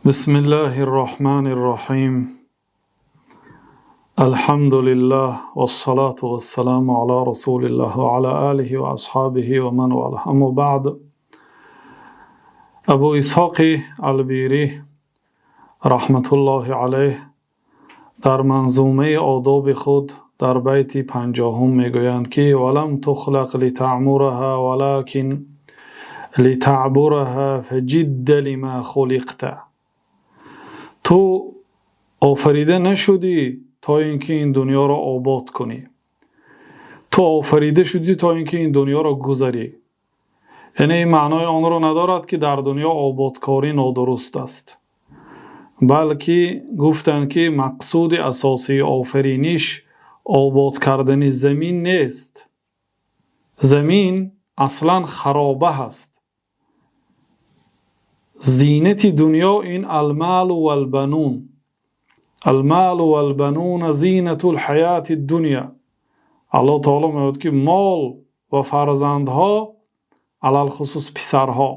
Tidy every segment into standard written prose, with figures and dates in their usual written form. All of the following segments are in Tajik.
Бисмиллаҳир Роҳманир Роҳим. Алҳамду лиллаҳи вассалату вассаламу ала расулиллаҳи ва ала олиҳи ва асҳобиҳи ва ман валаҳ. Аммо баъд, Абу Исҳоқ Албирӣ раҳматуллоҳи алайҳ дар манзумаи одоби худ дар байти 50 мегӯянд, ки валам тухлақ литаъмураҳа валакин литаъбураҳа фаҷидда лима хулиқта. Ту офарида нашудӣ то инки ин дунёро обод кунӣ, ту офарида шудӣ то инки ин дунёро гузарӣ. Яъне ин маънои онро надорад, ки дар дунё ободкорӣ нодуруст аст, балки гуфтанд, ки мақсуди асосии офариниш обод кардани замин нест. Замин аслан хароба ҳаст. Зинати дунё ин алмалу валбанун, алмалу валбануна зинатул ҳаёти дунё. Аллоҳ таоло мегӯяд, ки мол ва фарзандҳо, алалхусус писарҳо,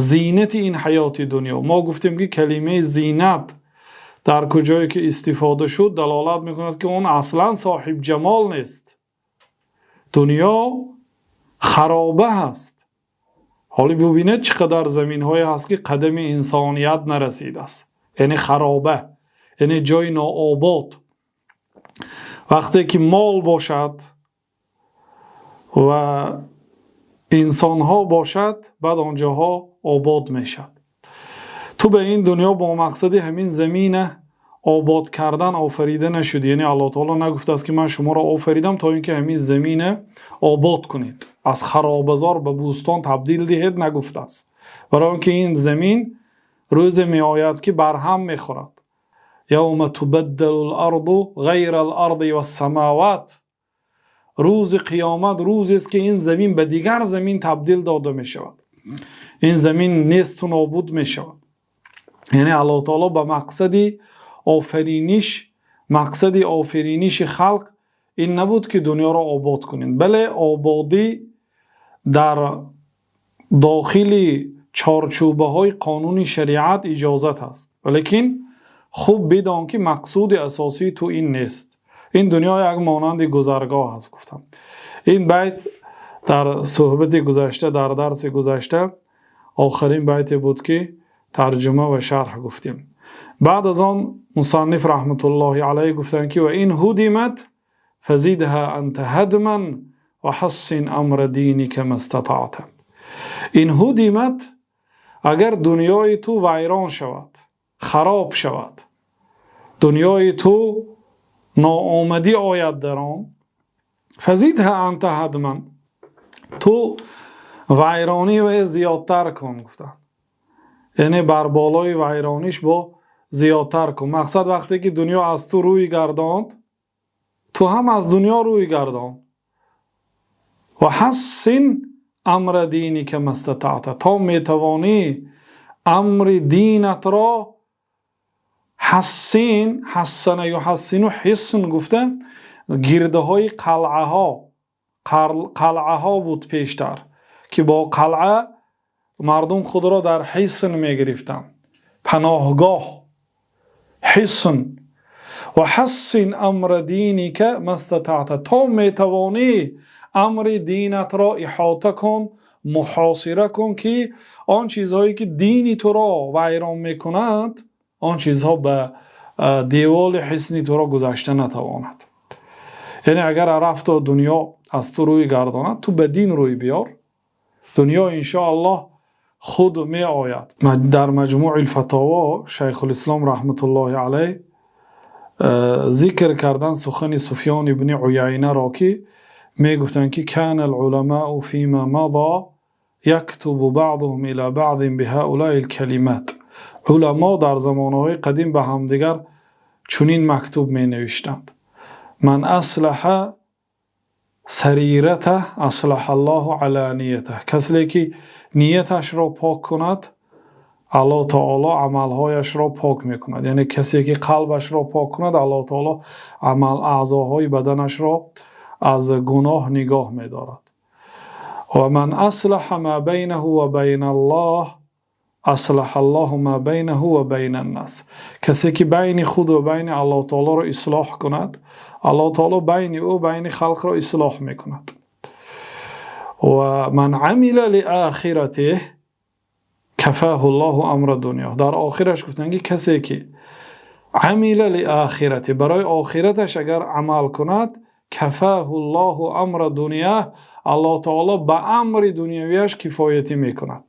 зинати ин ҳаёти дунё. Мо гуфтем, ки калимаи зинат дар куҷое ки истифода шуд, далолат мекунад, ки он аслан соҳиби ҷамол нест. Дунё хароба ҳаст. Ҳоло бубинед, чӣ қадар заминҳое ҳаст, ки қадами инсоният нарасидааст, яъне хароба, яъне ҷои нообод. Вақте ки мол бошад ва инсонҳо бошад, баъд он ҷоҳо обод мешавад. Ту ба ин дунё бо мақсади ҳамин замина обод кардан офарида нашудӣ. Яъне Аллоҳ таоло нагуфтааст, ки ман шуморо офаридам то инки ҳамин замина обод кунед, аз харобазор ба бӯстон табдил диҳед, нагуфтааст. Барои инки ин замин рӯзе меояд, ки барҳам мехӯрад. Явма тубаддалул арду ғайрал арди вассамавот. Рӯзи қиёмат рӯзест, ки ин замин ба дигар замин табдил дода мешавад, ин замин несту нобуд мешавад. Яъне Аллоҳ таоло ба мақсади офариниш, мақсади офариниши халқ ин набуд, ки дунёро обод кунед. Бале, ободӣ дар дохили чорчӯбаҳои қонуни шариат иҷозат аст, валекин хуб бидон, ки мақсуди асосии ту ин нест. Ин дунё як монанди гузаргоҳ аст, гуфтам. Ин байт дар суҳбати гузашта, дар дарси гузашта охирин байте буд, ки тарҷума ва шарҳ гуфтем. Баъд аз он мусанниф раҳматуллоҳи алайҳ гуфтанд, ки ва ин ҳудимат фазидҳа анта ҳадман ва ҳассин амра диника мастатаъта. Ин ҳудимат, агар дунёи ту вайрон шавад, хароб шавад, дунёи ту ноомадӣ ояд дар он, фазидҳа анта ҳадман, ту вайронӣ ва зиёдтар кун, гуфтанд. Яъне бар болои вайрониш бо зиёдтар кун. Мақсад, вақте ки дунё аз ту рӯй гардонд, ту ҳам аз дунё рӯй гардон. Ва ҳассин амра диника мастатаъта, то метавонӣ амри динатро ҳассин, ҳассана юҳассину ҳисн гуфта, гирдаҳои қалъаҳо, қалъаҳо буд пештар, ки бо қалъа мардум худро дар ҳисн мегирифтанд, паноҳгоҳ, ҳисн. Ва ҳассин амра диника мастатаъта, то метавонӣ амри динатро иҳота кун, муҳосира кун, ки он чизҳое ки дини туро вайрон мекунад, он чизҳо ба деволи ҳисни туро гузашта натавонад. Яъне агар рафто дунё аз ту рӯй гардонад, ту ба дин рӯй биёр, дунё иншоаллоҳ худ меояд. Дар Маҷмӯи Фатово Шайхулислом раҳматуллоҳи алайҳ зикр кардан сухани Суфён ибни Уяйнаро, ки мегуфтанд, ки кана ал-уламау фима мада яктубу баъдуҳум ила баъдин биҳаулаи л-калимат. Уламо дар замонаҳои қадим ба ҳамдигар чунин мактуб менавиштанд: ман аслаҳа сариратаҳ аслаҳа Аллоҳу аланиятаҳ. Касе ки нияташро пок кунад, Аллоҳ таоло амалҳояшро пок мекунад. Яъне касе ки қалбашро пок кунад, Аллоҳ таоло амал, аъзоҳои баданашро аз гуноҳ нигоҳ медорад. Ва ман аслаҳа ма байнаҳу ва байна Аллоҳ Аслаҳаллоҳу ма байнаҳу ва байнан-нос. Касе ки байни худ ва байни Аллоҳи таъолоро ислоҳ кунад, Аллоҳи таъоло байни ӯ байни халқро ислоҳ мекунад. Ва ман амила лиохиратиҳи кафоҳуллоҳу амра дунё. Дар охираш гуфтанд, ки касе ки амила лиохиратиҳи, барои охираташ агар амал кунад, кафоҳуллоҳу амра дунё, Аллоҳи таъоло ба амри дунявиаш кифоят мекунад.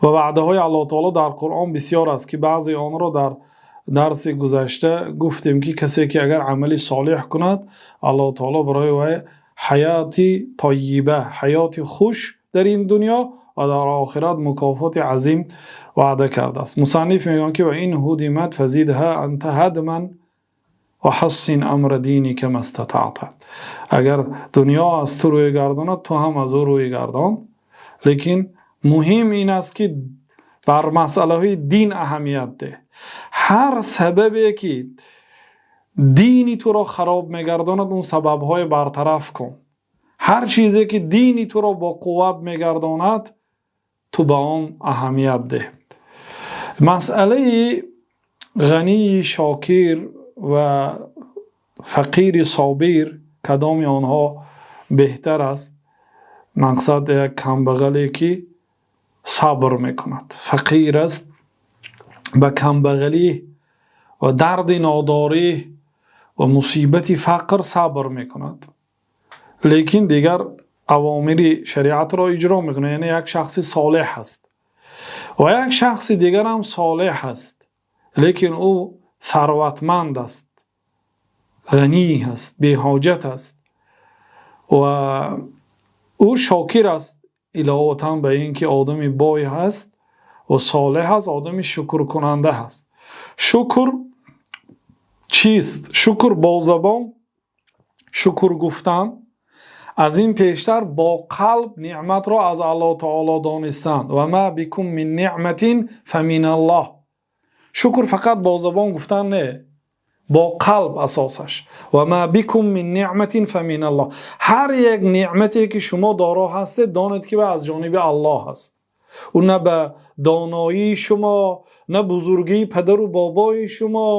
Ва ваъдаҳои Аллоҳи таъоло дар Қуръон бисёр аст, ки баъзе онро дар дарси гузашта гуфтем, ки касе ки агар амали солеҳ кунад, Аллоҳи таъоло барои ӯ ҳаёти таййиба, ҳаёти хуш дар ин дунё ва дар охират мукофоти азим ваъда кардааст. Мусанниф мегӯяд, ки ва ин ҳудимат фазидҳо анта ҳадман ва ҳассин амра диника мастатаъта. Агар дунё аз ту рӯй гардонад, ту ҳам аз ӯ рӯй гардон. Лекин муҳим ин аст, ки бар масъалаҳои дин аҳамият деҳ. Ҳар сабабе ки дини туро хароб мегардонад, он сабабҳои бартараф кун. Ҳар чизе ки дини туро бо қувват мегардонад, ту ба он аҳамият деҳ. Масъалаи ғании шокир ва фақири собир, кадоми онҳо беҳтар аст? Мақсад, як камбағале ки сабр мекунад, фақир аст, ба камбағалӣ ва дарди нодорӣ ва мусибати фақр сабр мекунад, лекин дигар авомири шариатро иҷро мекунад, яъне як шахси солеҳ аст. Ва як шахси дигар ҳам солеҳ аст, лекин ӯ сарватманд аст, ғанӣ аст, беҳоҷат аст ва ӯ шокир аст. Иловатан ба ин ки одами бой ҳаст ва солеҳ аст, одами шукркунанда ҳаст. Шукр чист? Шукр бо забон шукр гуфтан, аз ин пештар бо қалб неъматро аз Аллоҳи таъоло донистан. Ва ма бикум мин неъматин фаминаллоҳ. Шукр фақат бо забон гуфтан не, бо қалб асосаш. Ва ма бикум мин неъматин фаминаллоҳ. Ҳар як неъмате ки шумо доро ҳастед, донед, ки аз ҷониби Аллоҳ аст. Ӯ на ба доноии шумо, на бузургии падару бобои шумо,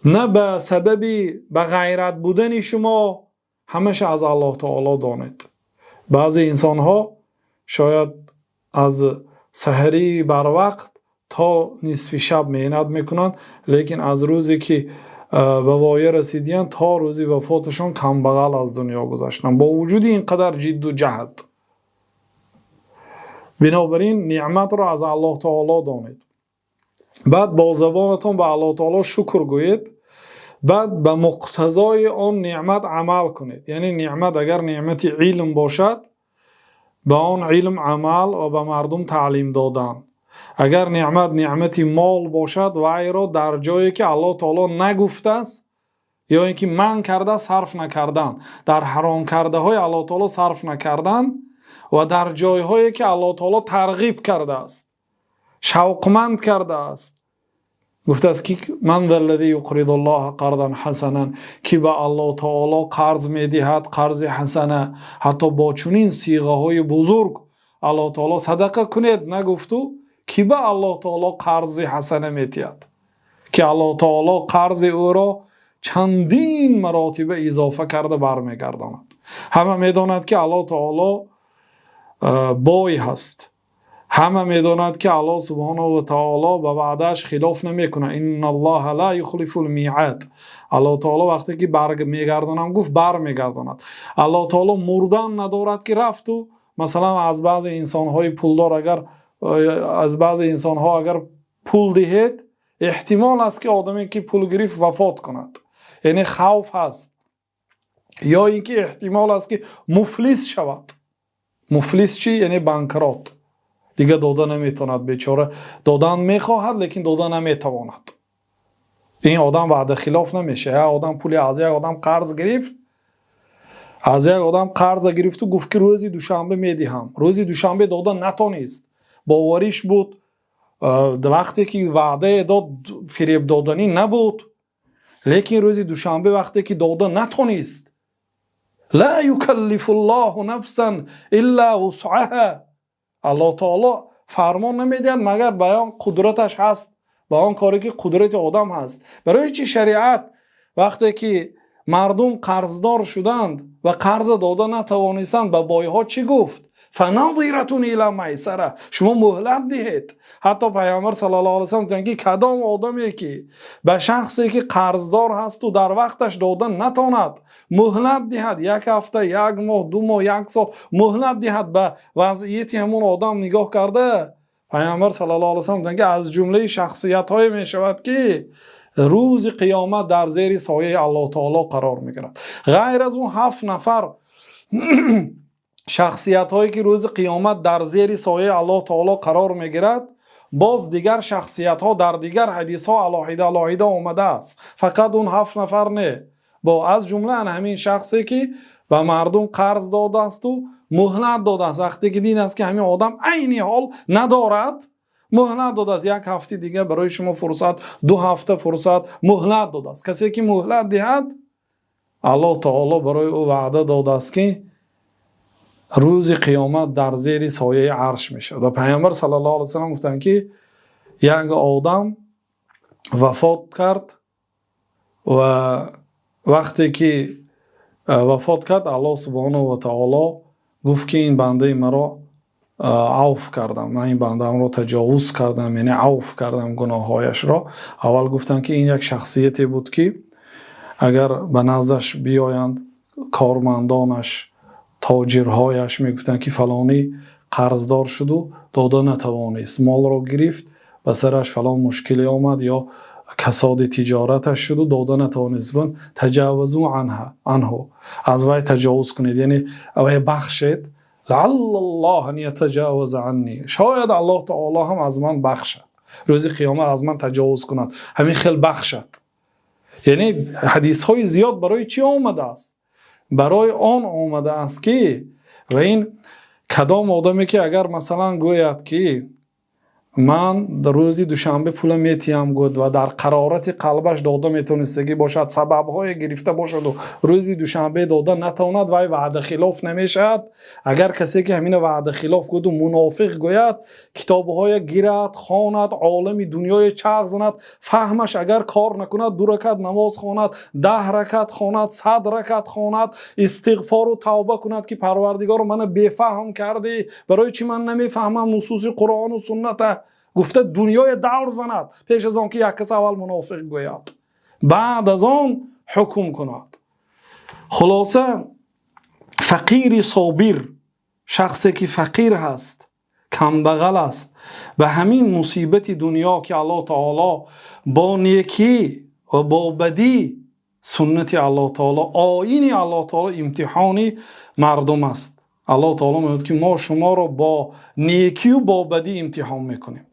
на ба сабаби ба ғайрат будани шумо, ҳамаша аз Аллоҳи таъоло донед. Баъзе инсонҳо шояд аз саҳарӣ барвақт то нисфи шаб меҳнат мекунанд, лекин аз рӯзе ки ба воя расидиянд то рӯзи вафоташон камбағал аз дунё гузаштанд, бо вуҷуди ин қадар ҷидду ҷаҳд. Бинобар ин неъматро аз Аллоҳ таоло донед, баъд бо забонатон ба Аллоҳ таоло шукр гӯед, баъд ба муқтазои он неъмат амал кунед. Яъне неъмат агар неъмати илм бошад, ба он илм амал ва ба мардум таълим додан. Агар неъмат неъмати мол бошад, вайро дар ҷое ки Аллоҳ таоло нагуфтааст ё ин ки манъ карда сарф накардан, дар ҳаром кардаҳои Аллоҳ таоло сарф накардан ва дар ҷойҳое ки Аллоҳ таоло тарғиб кардааст, шавқманд кардааст. Гуфтааст, ки ман заллазӣ юқризуллоҳа қарзан ҳасанан, ки ба Аллоҳ таоло қарз медиҳад қарзи ҳасана. Ҳатто бо чунин сиғаҳои бузург Аллоҳ таоло садақа кунед нагуфту, ки ба Аллоҳ таоло қарзи ҳасана медиҳад, ки Аллоҳ таоло қарзи ӯро чандин маротиба изофа карда бармегардонад. Ҳама медонад, ки Аллоҳ таоло бой ҳаст. Ҳама медонад, ки Аллоҳ субҳонаҳу ва таоло ба ваъдааш хилоф намекунад. Инналлоҳа ла юхлифул миъад. Аллоҳ таоло вақте ки бармегардонам гуфт, бармегардонад. Аллоҳ таоло мурдан надорад, ки рафту масалан аз баъзе инсонҳои пулдор, агар аз баъзе инсонҳо агар пул диҳед, эҳтимол аст, ки одаме ки пул гирифт, вафот кунад, яъне хавф ҳаст, ё ин ки эҳтимол аст, ки муфлис шавад. Муфлис чӣ? Яъне банкрот, дигар дода наметавонад. Бечора додан мехоҳад, лекин дода наметавонад. Ин одам ваъдахилоф намешавад. Як одам пули аз як одам қарз гирифт, аз як одам қарза гирифту гуфт, ки рӯзи душанбе медиҳам. Рӯзи душанбе дода натонист. Бовариш буд, вақте ки ваъдае дод, фиреб доданӣ набуд, лекин рӯзи душанбе вақте ки дода натонист, ла юкаллифуллоҳу нафсан илла вусъаҳа. Аллоҳ таоло Фармон намедиҳад, магар ба он қудраташ ҳаст, ба он коре ки қудрати одам ҳаст. Барои чӣ шариат вақте ки мардум қарздор шуданд ва қарз дода натавонистанд, ба бойҳо чӣ гуфт? «Фаназиратун ила майсара», шумо муҳлат диҳед. Ҳатто Паёмбар саллаллоҳу алайҳи васаллам гуфтанд, ки кадом одаме ки ба шахсе ки қарздор ҳаст ва дар вақташ дода натавонад, муҳлат диҳад, як ҳафта, як моҳ, 2 моҳ, як сол муҳлат диҳад, ба вазъияти ҳамон одам нигоҳ карда, Паёмбар саллаллоҳу алайҳи васаллам гуфтанд, ки аз ҷумлаи шахсиятҳое мешавад, ки рӯзи қиёмат дар зери сояи Аллоҳи таъоло қарор мегирад. Ғайр аз он ҳафт нафар шахсиятҳое ки рӯзи қиёмат дар зери сояи Аллоҳи таъоло қарор мегирад, боз дигар шахсиятҳо дар дигар ҳадисҳо алоҳида алоҳида омадааст. Фақат он ҳафт нафар не, бо аз ҷумла ҳамин шахсе ки ба мардум қарз додааст ва муҳлат додааст, вақте ки дид аст, ки ҳамин одам айни ҳол надорад, муҳлат додааст, як ҳафта дигар барои шумо фурсат, 2 ҳафта фурсат, муҳлат додааст. Касе ки муҳлат диҳад, Аллоҳ таъоло барои ӯ ваъда додааст, ки рӯзи қиёмат дар зери сояи арш мешавад. Ва Паёмбар саллаллоҳу алайҳи васаллам гуфтанд, ки як одам вафот кард ва вақте ки вафот кард, Аллоҳ субҳонаҳу ва таъоло гуфт, ки ин бандаи маро авф кардам, ман ин бандаамро таҷовуз кардам, яъне авф кардам гуноҳҳояшро. Аввал гуфтанд, ки ин як шахсияте буд, ки агар ба наздаш биёянд кормандонаш, тоҷирҳояш, мегуфтанд, ки фалонӣ қарздор шуду дода натавонист, молро гирифт, ба сараш фалон мушкиле омад ё касоди тиҷораташ шуду дода натавонист. Гуфт: «Таҷаввазу анҳу», аз вай таҷовуз кунед, яъне вай бахшед. «Лааллаллоҳ ан ятаҷавваза анни», шояд Аллоҳ таоло ҳам аз ман бахшад, рӯзи қиёмат аз ман таҷовуз кунад, ҳамин хел бахшад. Яъне ҳадисҳои зиёд барои чӣ омадааст? Барои он омадааст, ки ва ин кадом одаме ки агар масалан гӯяд, ки ман рӯзи душанбе пула метиҳам, гӯяд ва дар қарорати қалбаш дода метавонистагӣ бошад, сабабҳое гирифта бошаду рӯзи душанбе дода натавонад, вай ваъдахилоф намешавад. Агар касе ки ҳамина ваъдахилоф гӯяду мунофиқ гӯяд, китобҳое гирад, хонад, олами дунёе чарх занад, фаҳмаш агар кор накунад, ду ракат намоз хонад, 10 ракат хонад, 100 ракат хонад, истиғфору тавба кунад, ки Парвардигоро, мана бефаҳм кардӣ, барои чӣ ман намефаҳмам нусуси Қуръону сунната, гуфта дунёе давр занад, пеш аз он ки як кас аввал мунофиқ гӯяд, баъд аз он ҳукм кунад. Хулоса, фақири собир, шахсе ки фақир ҳаст, камбағал аст, ба ҳамин мусибати дунё, ки Аллоҳ таоло бо некӣ ва бо бадӣ, суннати Аллоҳ таоло, оини Аллоҳ таоло имтиҳони мардум аст. Аллоҳ таоло мегӯяд, ки мо шуморо бо некию бо бадӣ имтиҳон мекунем,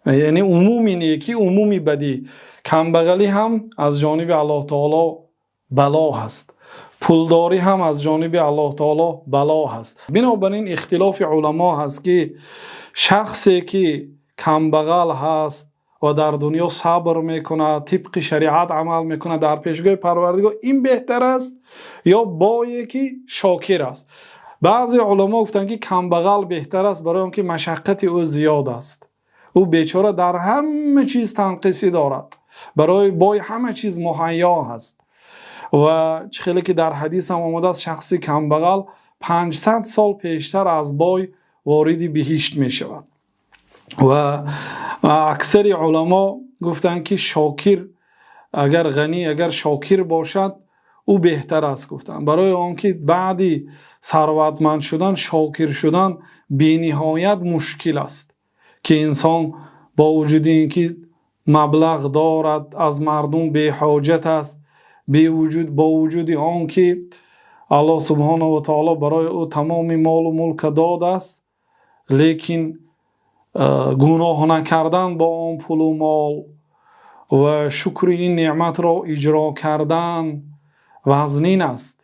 яъне умуми некӣ, умуми бадӣ. Камбағалӣ ҳам аз ҷониби Аллоҳ таоло бало ҳаст, пулдорӣ ҳам аз ҷониби Аллоҳ таоло бало ҳаст. Бинобар ин ихтилофи уламо ҳаст, ки шахсе ки камбағал ҳаст ва дар дунё сабр мекунад, тибқи шариат амал мекунад, дар пешгоҳи Парвардигор ин беҳтар аст ё бое ки шокир аст? Баъзе уламо гуфтанд, ки камбағал беҳтар аст, барои он ки машаққати ӯ зиёд аст, ӯ бечора дар ҳама чиз танқисӣ дорад, барои бой ҳама чиз муҳайё ҳаст. Ва чӣ хеле ки дар ҳадис ҳам омадааст, шахси камбағал 500 сол пештар аз бой вориди биҳишт мешавад. Ва аксари уламо гуфтанд, ки шокир, агар ғанӣ, агар шокир бошад, ӯ беҳтар аст, гуфтанд, барои он ки баъди сарватманд шудан шокир шудан бениҳоят мушкил аст, ки инсон бо вуҷуди ин ки маблағ дорад, аз мардум беҳоҷат аст, бевуҷуд, бо вуҷуди он ки Аллоҳ субҳонаҳу ва таоло барои ӯ тамоми молу мулка додааст, лекин гуноҳ накардан бо он пулу мол ва шукри ин неъматро иҷро кардан вазнин аст.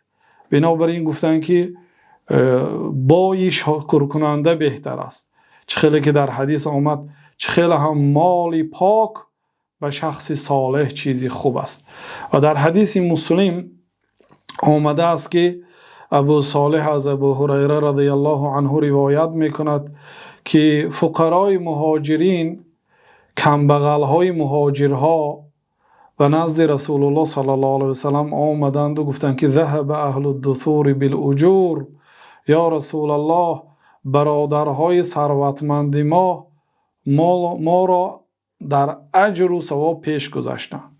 Бинобар ин гуфтанд, ки бои шукркунанда беҳтар аст. Чӣ хеле ки дар ҳадис омад, чӣ хеле ҳам моли пок ба шахси солеҳ чизи хуб аст. Ва дар ҳадиси Муслим омадааст, ки Абу Солеҳ аз Абу Ҳурайра радиаллоҳу анҳу ривоят мекунад, ки фуқарои муҳоҷирин, камбағалҳои муҳоҷирҳо ба назди Расулуллоҳ саллаллоҳу алайҳи васаллам омаданд ва гуфтанд ки ذهب أهل الدثور بالأجور, ё Расулуллоҳ, бародарҳои сарватманди мо моро дар аҷру савоб пеш гузаштанд,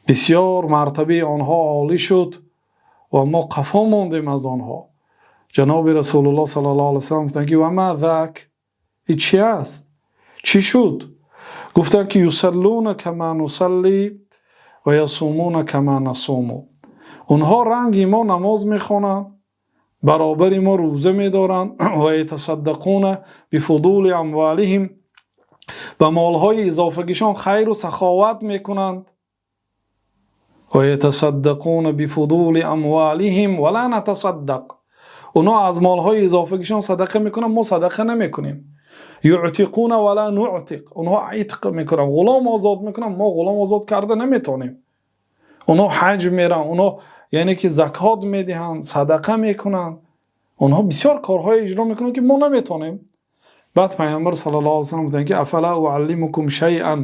бисёр мартабаи онҳо олӣ шуд ва мо қафо мондем аз онҳо. Ҷаноби Расулуллоҳ саллаллоҳу алайҳи васаллам гуфтанд ки ва ма зак, ин чӣ аст, чӣ шуд? Гуфтанд ки юсаллуна кама нусалли ва ясумуна кама насуму, онҳо ранги мо намоз мехонанд, баробари мо рӯза медоранд, ва ятасаддақуна бифудули амволиҳим, ба молҳои изофагишон хайру саховат мекунанд, ва ятасаддақуна бифудули амволиҳим ва ла натасаддақ, онҳо аз молҳои изофагишон садақа мекунанд, мо садақа намекунем. Юътиқуна ва ла нуътиқ, онҳо итқ мекунанд, ғулом озод мекунанд, мо ғулом озод карда наметавонем. Онҳо ҳаҷ мераванд, онҳо яъне ки закот медиҳанд, садақа мекунанд, онҳо бисёр корҳое иҷро мекунанд ки мо наметавонем. Баъд Паёмбар саллаллоҳу алайҳи васаллам гуфтанд ки афала уаллимукум шайъан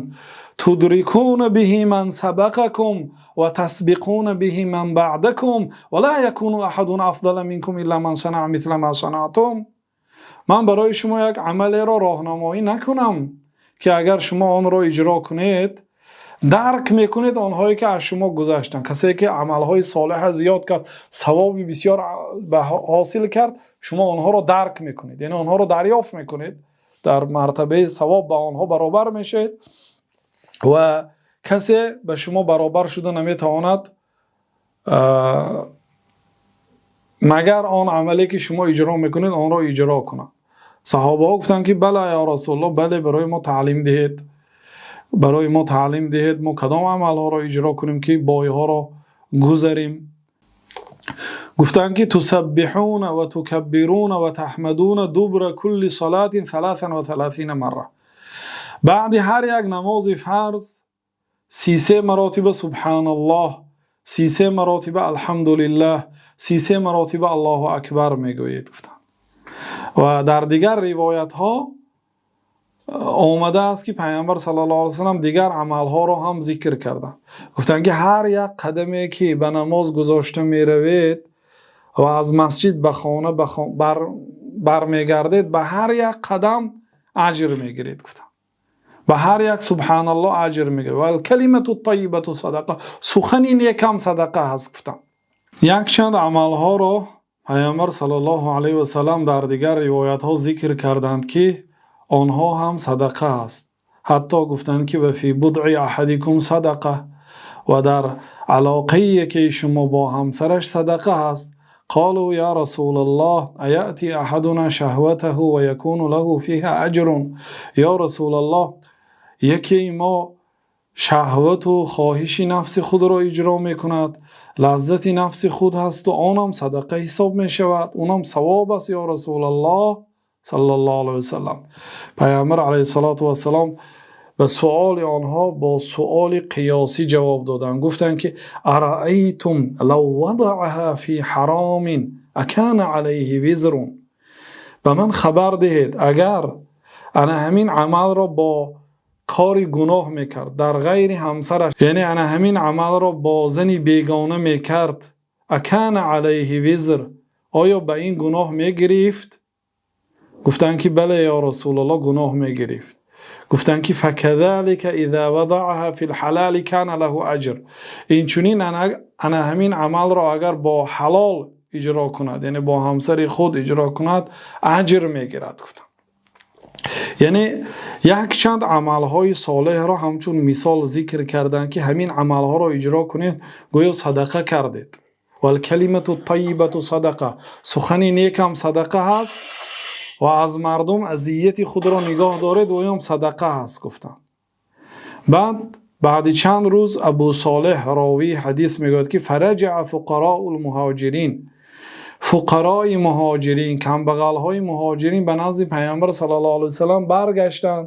тудрикуна биҳи ман сабақакум ва тасбиқуна биҳи ман баъдакум ва ла якуну аҳадун афзала минкум илла ман санаа мисла ма санаътум. Ман барои шумо як амалеро роҳнамоӣ накунам ки агар шумо онро иҷро кунед, дарк мекунед онҳое ки аз шумо гузаштанд. Касе ки амалҳои солеҳа зиёд кард, савоби бисёр ҳосил кард, шумо онҳоро дарк мекунед, яъне онҳоро дарёфт мекунед, дар мартабаи савоб ба онҳо баробар мешавед ва касе ба шумо баробар шуда наметавонад магар он амале ки шумо иҷро мекунед онро иҷро кунад. Саҳобаҳо гуфтанд ки бале ё Расулуллоҳ, бале, барои мо таълим диҳед, барои мо таълим диҳед, мо кадом амалҳоро иҷро кунем ки бойҳоро гузарем. Гуфтанд ки тусаббиҳуна ва тукаббируна ва таҳмадуна дубра кулли салатин 33 марра, баъди ҳар як намози фарз 33 маротиба субҳаналлоҳ, 33 маротиба алҳамдулиллаҳ, 33 маротиба Аллоҳу акбар мегӯед, гуфтанд. Ва дар дигар ривоятҳо омадааст ки Паёмбар саллаллоҳу алайҳи васаллам дигар амалҳоро ҳам зикр карданд. Гуфтанд ки ҳар як қадаме ки ба намоз гузошта меравед ва аз масҷид ба хона бармегардед, ба ҳар як қадам аҷр мегиред, гуфтанд. Ба ҳар як субҳаналлоҳ аҷр мегиред. Вал калимату таййибату садақа, сухани некам садақа ҳаст, гуфтанд. Якчанд амалҳоро Паёмбар саллаллоҳу алайҳи васаллам дар дигар ривоятҳо зикр карданд ки онҳо ҳам садақа ҳаст. Ҳатто гуфтанд ки ва фи будъи аҳадикум садақа, ва дар алоқае ки шумо бо ҳамсараш садақа ҳаст. Қолу я Расулаллоҳ аяти аҳадуна шаҳватаҳу ва якуну лаҳу фиҳа аҷрун, ё Расулаллоҳ, якеи мо шаҳвату хоҳиши нафси худро иҷро мекунад, лаззати нафси худ ҳаст ва онам садақа ҳисоб мешавад, онам савоб аст, ё Расулаллоҳ саллаллоҳу алайҳи васаллам. Паёмбар алайҳиссалоту вассалом ба суоли онҳо бо суоли қиёсӣ ҷавоб доданд. Гуфтанд ки араайтум лав вадаъаҳа фи ҳаромин акана алайҳи визрун, ба ман хабар диҳед агар ана ҳамин амалро бо кори гуноҳ мекард дар ғайри ҳамсараш, яъне ана ҳамин амалро бо зани бегона мекард, акана алайҳи визр, оё ба ин гуноҳ мегирифт? Гуфтанд ки бале ё Расулуллоҳ, гуноҳ мегирифт. Гуфтанд ки факазалика иза вадаъаҳа фил ҳалали кана лаҳу аҷр, инчунин ана ҳамин амалро агар бо ҳалол иҷро кунад, яъне бо ҳамсари худ иҷро кунад, аҷр мегирад, гуфтанд. Яъне якчанд амалҳои солеҳро ҳамчун мисол зикр карданд ки ҳамин амалҳоро иҷро кунед, гӯё садақа кардед. Валкалимату таййибату садақа, сухани некам садақа ҳаст ва аз мардум азияти худро нигоҳ доред, оям садақа ҳаст, гуфтанд. Баъд баъди чанд рӯз Абу Солеҳ ровии ҳадис мегӯяд ки фараҷаа фуқароу лмуҳоҷирин, фуқарои муҳоҷирин, камбағалҳои муҳоҷирин ба назди Паёмбар саллаллоҳу алайҳи васаллам баргаштанд.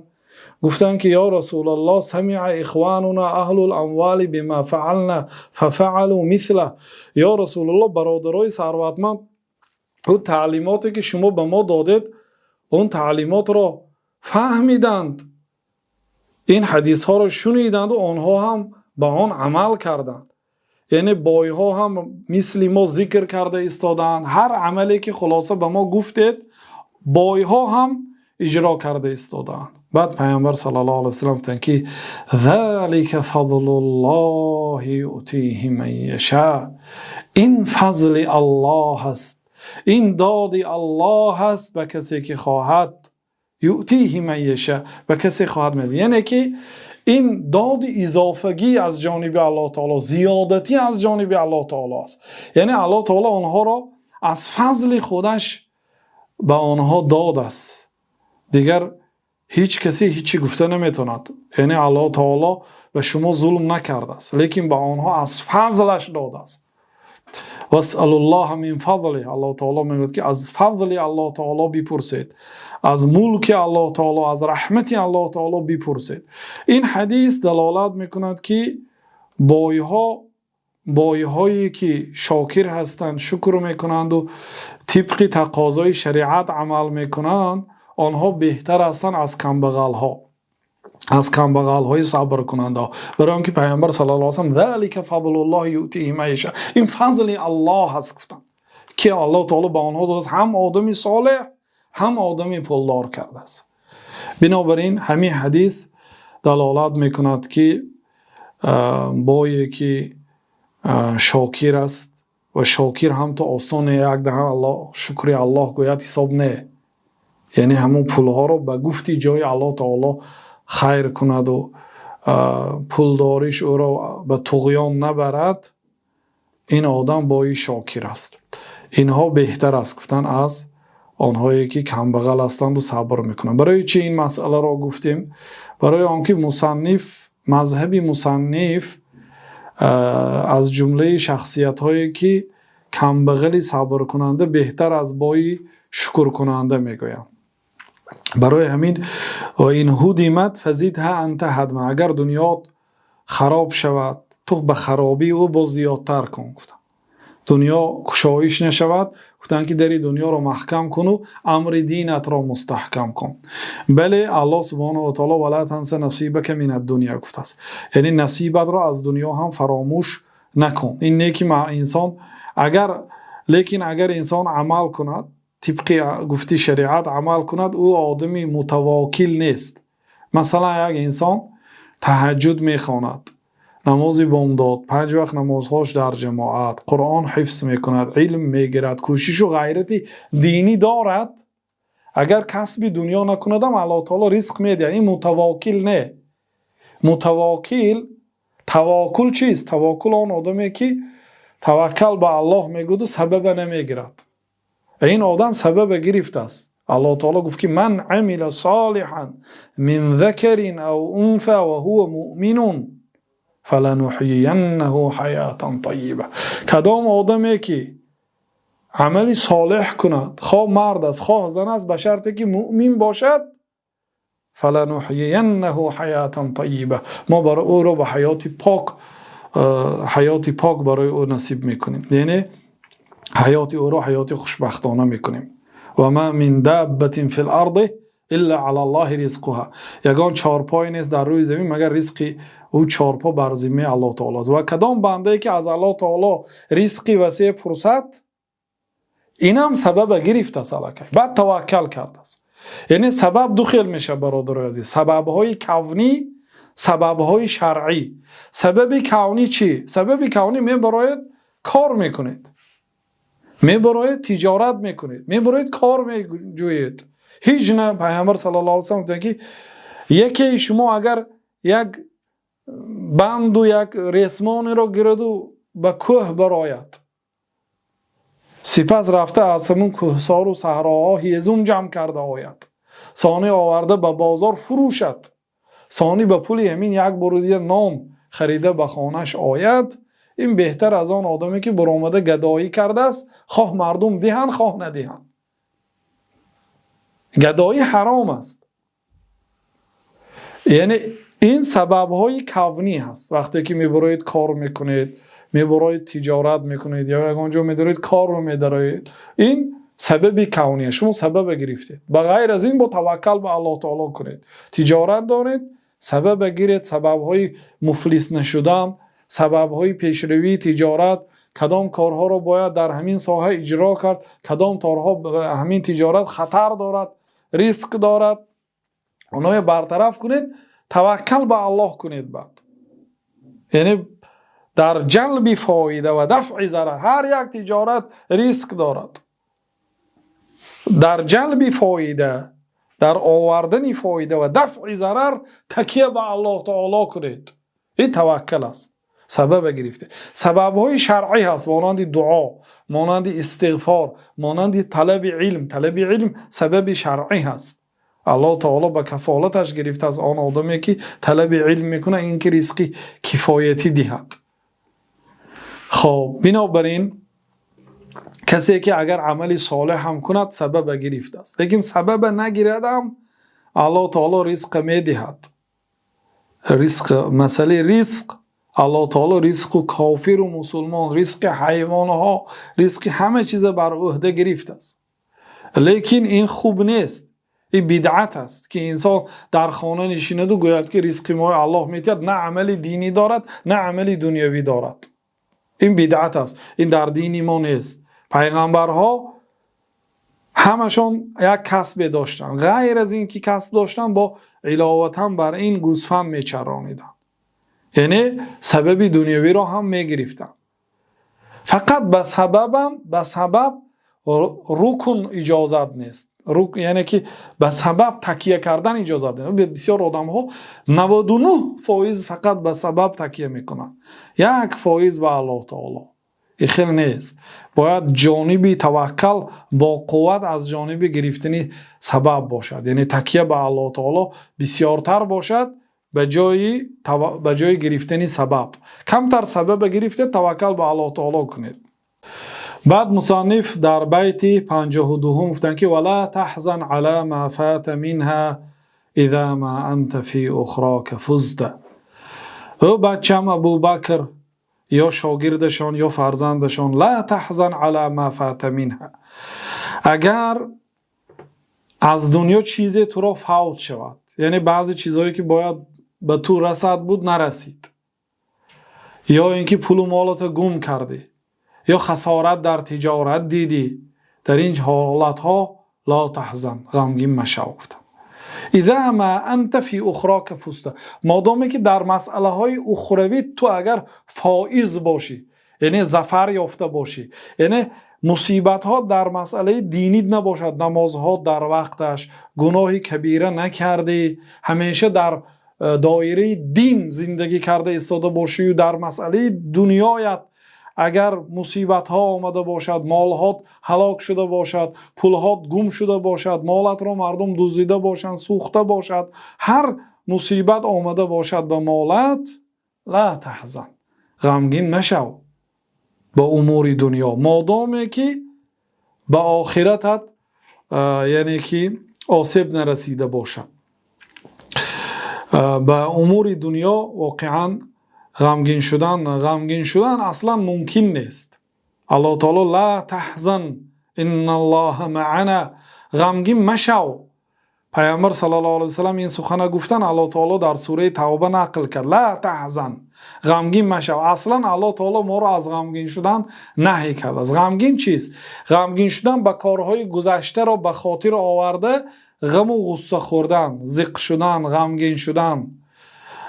Гуфтанд ки ё Расулаллоҳ, самиа ихвануна аҳлул амвали бима фаална фафаалу мисла, ё Расулаллоҳ, бародарои сарватманд ӯ таълимоте ки шумо ба мо додед Он таълимотро фаҳмиданд, ин ҳадисҳоро шуниданд ва онҳо ҳам ба он амал карданд. Яъне бойҳо ҳам мисли мо зикр карда истодаанд. Ҳар амале ки хулоса ба мо гуфтед, бойҳо ҳам иҷро карда истодаанд. Баъд Паёмбар саллаллоҳу алайҳи васаллам гуфтанд, ки ذَلِكَ فَضْلُ اللَّهِ يُؤْتِيهِ مَن يَشَاءُ. Ин фазли Аллоҳ аст, ин доди Аллоҳ аст ба касе ки хоҳад. يُؤْتِيهِ مَن يَشَاءُ, ба касе хоҳад медиҳад. Яъне ки ин доди изофагӣ аз ҷониби Аллоҳи таъоло, зиёдатӣ аз ҷониби Аллоҳи таъоло аст. Яъне Аллоҳи таъоло онҳоро аз фазли худаш ба онҳо додааст. Дигар ҳеҷ касе ҳеҷи гуфта наметавонад. Яъне Аллоҳи таъоло ба шумо зулм накардааст, лекин ба онҳо аз фазлаш додааст. واسألوا الله من فضله. Аллоҳи таъоло мегӯяд, ки аз фазли Аллоҳи таъоло бипурсед, аз мулки Аллоҳи таъоло, аз раҳмати Аллоҳи таъоло бипурсед. Ин ҳадис далолат мекунад, ки бойҳо, бойҳое ки шокир ҳастанд, шукр мекунанд ва тибқи тақозои шариат амал мекунанд, онҳо беҳтар ҳастанд аз камбағалҳо, аз камбағалҳои сабркунандаҳо. Барои инки Паёмбар саллаллоҳу алайҳи васаллам ذَلِكَ فَضْلُ اللَّهِ يُؤْتِيهِ مَن يَشَاءُ, ин фазли Аллоҳ аст гуфтанд, ки Аллоҳи таъоло ба онҳо додааст, ҳам одами солеҳ, ҳам одами пулдор кардааст. Бинобар ин ҳамин ҳадис далолат мекунад, ки бое ки шокир аст, ва шокир ҳам то осон як даҳан Аллоҳ, шукри Аллоҳ гӯяд ҳисоб не, яъне ҳамон пулҳоро ба гуфти ҷои Аллоҳи таъоло хайр кунад ва пулдориш ӯро ба туғён набарад, ин одам бои шокир аст. Инҳо беҳтар аст гуфтан аз онҳое ки камбағал ҳастанд ва сабр мекунанд. Барои чӣ ин масъаларо гуфтем? Барои он ки мусанниф, мазҳаби мусанниф аз ҷумлаи шахсиятҳое ки камбағали сабркунанда беҳтар аз бои шукркунанда мегӯянд. Барои ҳамин وَإِنْ هُدِمَتْ فَزِدْهَا أَنْتَ هَدْمًا, агар дунё хароб шавад, ту ба харобии ӯ боз зиёдтар кун гуфтанд. Дунё кушоиш нашавад, гуфтанд, ки дари дунёро маҳкам куну амри динатро мустаҳкам кун. Бале, Аллоҳ субҳонаҳу ва таъоло وَلَا تَنْسَ نَصِيبَكَ مِنَ الدُّنْيَا гуфтааст, яъне насибатро аз дунё ҳам фаромӯш накун. Ин не ки инсон агар, лекин агар инсон амал кунад, тибқи гуфти шариат амал кунад, ӯ одами мутавокил нест. Масалан, як инсон таҳаҷҷуд мехонад, намози бомдод, панҷ вақт намозҳош дар ҷамоат, Қуръон ҳифз мекунад, илм мегирад, кӯшишу ғайрати динӣ дорад, агар касби дунё накунадам, Аллоҳ таоло ризқ медиҳад. Ин мутавокил не. Мутавокил, тавоккул чист? Тавоккул он одаме ки таваккал ба Аллоҳ мегӯяду сабаба намегирад. Ин одам сабаба гирифтааст. Аллоҳ таоло гуфт, ки من عمل صالحا من ذكر أو أنثى وهو مؤمن فلنحيينه حياة طيبة. Кадом одаме ки амали солеҳ кунад, хоҳ мард аст, хоҳ зан аст, ба шарте ки муъмин бошад, فلنحيينه حياة طيبة, мо барои ӯро ба ҳаёти пок, ҳаёти пок барои ӯ насиб мекунем, яъне ҳаёти ӯро ҳаёти хушбахтона мекунем. وما من دابة في الأرض إلا على الله رزقها. Ягон чорпое нест дар рӯи замин, магар ризқи ӯ чорпо бар зиммаи Аллоҳ таоло аст. Ва кадом бандае ки аз Аллоҳ таоло ризқи васеъ пурсад, инам сабаба гирифтааст аллакай, баъд таваккал кардааст. Яъне сабаб ду хел мешавад, бародарои азиз: сабабҳои кавнӣ, сабабҳои шаръӣ. Сабаби кавнӣ чӣ? Сабаби кавнӣ: мебароед, кор мекунед, мебароед, тиҷорат мекунед, мебароед, кор меҷӯед. Ҳеҷ на Пайғамбар саллаллоҳу алайҳи васаллам гуфтанд, ки якеи шумо агар як банду як ресмонеро гираду ба кӯҳ барояд, сипас рафта аз ҳамун кӯҳсору саҳроҳо ҳезум ҷамъ карда ояд, сони оварда ба бозор фурӯшад, сони ба пули ҳамин як бори дигар нон харида ба хонааш ояд, ин беҳтар аз он одаме ки баромада гадоӣ кардааст, хоҳ мардум диҳанд, хоҳ надиҳанд. Гадоӣ ҳаром аст. Яъне ин сабабҳои кавнӣ ҳаст. Вақте ки мебароед, кор мекунед, мебароед, тиҷорат мекунед ё ягон ҷо медароед, корро медароед, ин Сабаби кавния, шумо сабаба гирифтед. Ба ғайр аз ин, бо таваккал ба Аллоҳ таоло кунед. Тиҷорат доред, сабаба гиред, сабабҳои муфлис нашудан, сабабҳои пешравии тиҷорат, кадом корҳоро бояд дар ҳамин соҳа иҷро кард, кадом корҳо ҳамин тиҷорат хатар дорад, риск дорад, онҳоро бартараф кунед, таваккал ба Аллоҳ кунед. Баъд, яъне, дар ҷалби фоида ва дафъи зарар, ҳар як тиҷорат риск дорад. Дар ҷалби фоида, дар овардани фоида ва дафъи зарар такя ба Аллоҳ таоло кунед. Ин таваккал аст. Сабаба гирифте, сабабҳои шаръӣ ҳаст, монанди дуо, монанди истиғфор, монанди талаби илм. Талаби илм сабаби шаръӣ ҳаст. Аллоҳ таоло ба кафолаташ гирифтааст он одаме, ки талаби илм мекунад, ин ки ризқи кифоятӣ диҳад. Хоб, бинобар ин, касе ки агар амали солеҳ ҳам кунад, сабаба гирифтааст, лекин сабаба нагирадам, Аллоҳ таоло ризқа медиҳад. Ризқ, масъалаи ризқ, Аллоҳ таоло ризқу кофиру мусулмон, ризқи ҳайвонҳо, ризқи ҳама чиза бар ӯҳда гирифтааст. Лекин ин хуб нест, ин бидъат аст, ки инсон дар хона нишинаду гӯяд, ки ризқи моро Аллоҳ медиҳад. На амали динӣ дорад, на амали дунявӣ дорад. Ин бидъат аст, ин дар дини мо нест. Пайғамбарҳо ҳамашон як касбе доштанд. Ғайр аз ин ки касб доштанд, бо иловатан бар ин гӯсфанд мечарониданд, яъне сабаби дунявиро ҳам мегирифтанд. Фақат ба сабабам, ба сабаб рукун иҷозат нест, яъне ки ба сабаб такя кардан иҷозат нест. Бисёр одамҳо 99% фақат ба сабаб такя мекунанд, 1% ба Аллоҳ таоло. Ин хел нест. Бояд ҷониби таваккал бо қувват аз ҷониби гирифтани сабаб бошад, яъне такя ба Аллоҳ таоло бисёртар бошад ба ҷои гирифтани сабаб. Камтар сабаба гирифте, таваккал ба Аллоҳ таоло кунед. Баъд мусанниф дар байти 52-ум гуфтанд, ки: ولا تحزن على ما فات منها إذا ما أنت في أخراك فزت. Ӯ бачам Абубакр, ё шогирдашон, ё фарзандашон, لا تحزن على ما فات منها, агар аз дунё чизе туро фавт шавад, яъне баъзе чизҳое, ки бояд ба ту расад буд, нарасид, ё ин ки пулу молото гум кардӣ, ё хасорат дар тиҷорат дидӣ, дар ин ҳолатҳо لا تحزن, ғамгин машав, гуфтам. إذا ما أنت في أخراك فزت, модоме ки дар масъалаҳои ухравӣ ту агар фоиз бошӣ, яъне зафар ёфта бошӣ, яъне мусибатҳо дар масъалаи динит набошад, намозҳо дар вақташ, гуноҳи кабира накардӣ, ҳамеша дар доираи дин зиндагӣ карда истода бошию, дар масъалаи дунёят агар мусибатҳо омада бошад, молҳот ҳалок шуда бошад, пулҳот гум шуда бошад, молатро мардум дуздида бошанд, сӯхта бошад, ҳар мусибат омада бошад ба молат, لا تحزن, ғамгин машав ба умури дунё, модоме ки ба охиратат, яъне ки, осеб нарасида бошад. Ба умури дунё воқеан ғамгин шудан аслан мумкин нест. Аллоҳ таоло: لا تحزن إن الله معنا, ғамгин машав. Пайғамбар صلى الله عليه وسلم ин сухана гуфтан, Аллоҳ таоло дар сураи Тавба нақл кард: لا تحزن, ғамгин машав. Аслан Аллоҳ таоло моро аз ғамгин шудан наҳй кардааст. Ғамгин чист? Ғамгин шудан ба корҳои гузаштаро ба хотир оварда, ғаму ғусса хӯрдан, зиқ шудан, ғамгин шудан.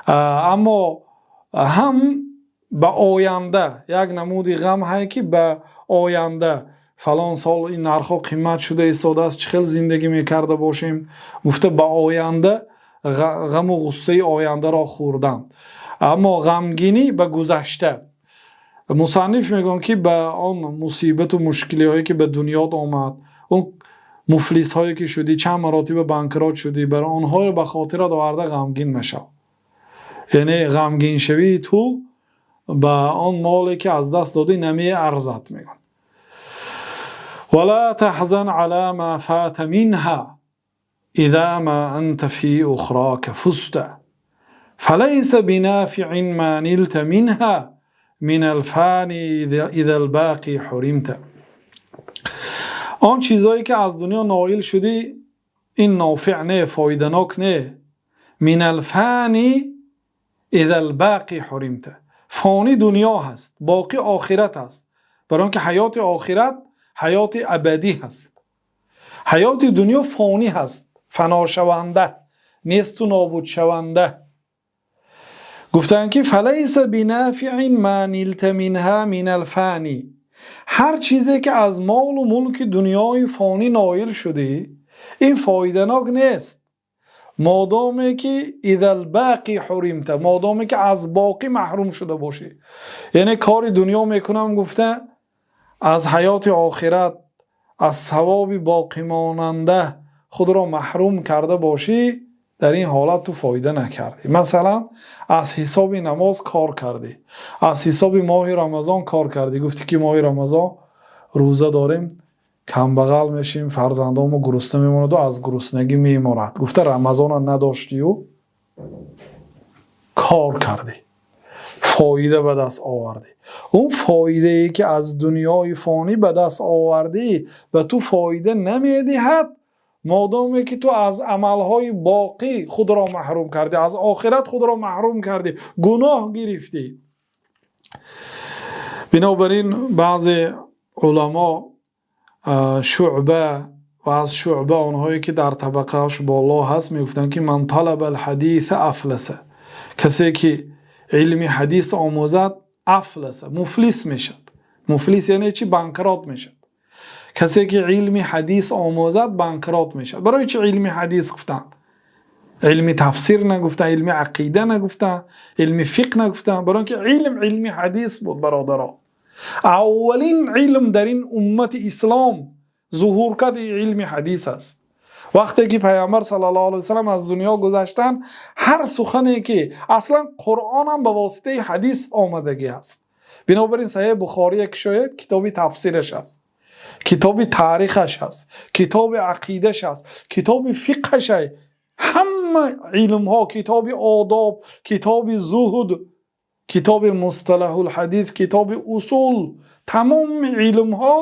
Аммо ҳам ба оянда як намуди ғам ҳай, ки ба оянда, фалон сол ин нархҳо қимат шуда истодааст, чӣ хел зиндагӣ мекарда бошем, гуфта, ба оянда ғаму ғуссаи ояндаро хӯрдан. Аммо ғамгинӣ ба гузашта, мусанниф мегӯянд, ки ба он мусибату мушкилиҳое, ки ба дунёт омад, он муфлисҳое, ки шудӣ, чанд маротиба банкрот шудӣ, бар онҳоро ба хотират оварда ғамгин машав. Яъне ғамгиншавии ту ба он моле, ки аз даст додӣ, намеарзад, мегӯянд. ولا تحزن على ما فات منها إذا ما أنت في أخراك فزت فليس بنافع ما نلت منها من الفاني إذا الباقي حرمت. Он чизҳое ки аз дунё ноил шудӣ, ин нофеъ не, фоиданок не. من الفاني إذا الباقي حرمت. Фонӣ дунё ҳаст, боқӣ охират аст, барои он ки ҳаёти охират ҳаёти абадӣ ҳаст. Ҳаёти дунё фонӣ ҳаст, фаношаванда, несту нобудшаванда. Гуфтанд ки فليس بنافع ما نلت منها من الفاني. Ҳар чизе ки аз молу мулки дунёи фонӣ ноил шудӣ, ин фоиданок нест, модоме ки إذا الباقي حرمت, модоме ки аз боқӣ маҳрум шуда бошӣ. Яъне кори дунё мекунам гуфта, аз ҳаёти охират, аз савоби боқимонанда худро маҳрум карда бошӣ, дар ин ҳолат ту фоида накардӣ. Масалан, аз ҳисоби намоз кор кардӣ, аз ҳисоби моҳи Рамазон кор кардӣ, гуфтӣ ки моҳи Рамазон рӯза дорем, камбағал мешем, фарзандонмо гурусна мемонаду аз гуруснагӣ мемонад гуфта, Рамазона надоштию кор кардӣ, фоида ба даст овардӣ. Он фоидае ки аз дунёи фонӣ ба даст овардӣ, ба ту фоида намедиҳад, модоме ки ту аз амалҳои боқӣ худро маҳрум кардӣ, аз охират худро маҳрум кардӣ, гуноҳ гирифтӣ. Бинобар ин баъзе уламо, Шуъба ва аз Шуъба онҳое ки дар табақааш боло ҳаст, мегуфтанд ки من طلب الحديث أفلس. Касе ки илми ҳадис омӯзад, أفلس, муфлис мешавад. Муфлис яъне чи? Банкрот мешавад. Касе ки илми ҳадис омӯзад, банкрот мешавад. Барои чи илми ҳадис гуфтанд, илми тафсир нагуфтанд, илми ақида нагуфтанд, илми фиқҳ нагуфтанд? Барои он ки илм илми ҳадис буд, бародаро. Аввалин илм дар ин уммати ислом зуҳур кард, илми ҳадис аст. Вақте ки Пайғамбар саллаллоҳу алайҳи васаллам аз дунё гузаштанд, ҳар сухане ки, аслан Қуръонам ба воситаи ҳадис омадагӣ аст. Бинобар ин Саҳеҳи Бухория кушоед, китоби тафсираш аст, китоби таърихаш ҳаст, китоби ақидаш аст, китоби фиқҳаш, ҳама илмҳо, китоби одоб, китоби зуҳд, китоби мусталаҳулҳадис, китоби усул, тамоми илмҳо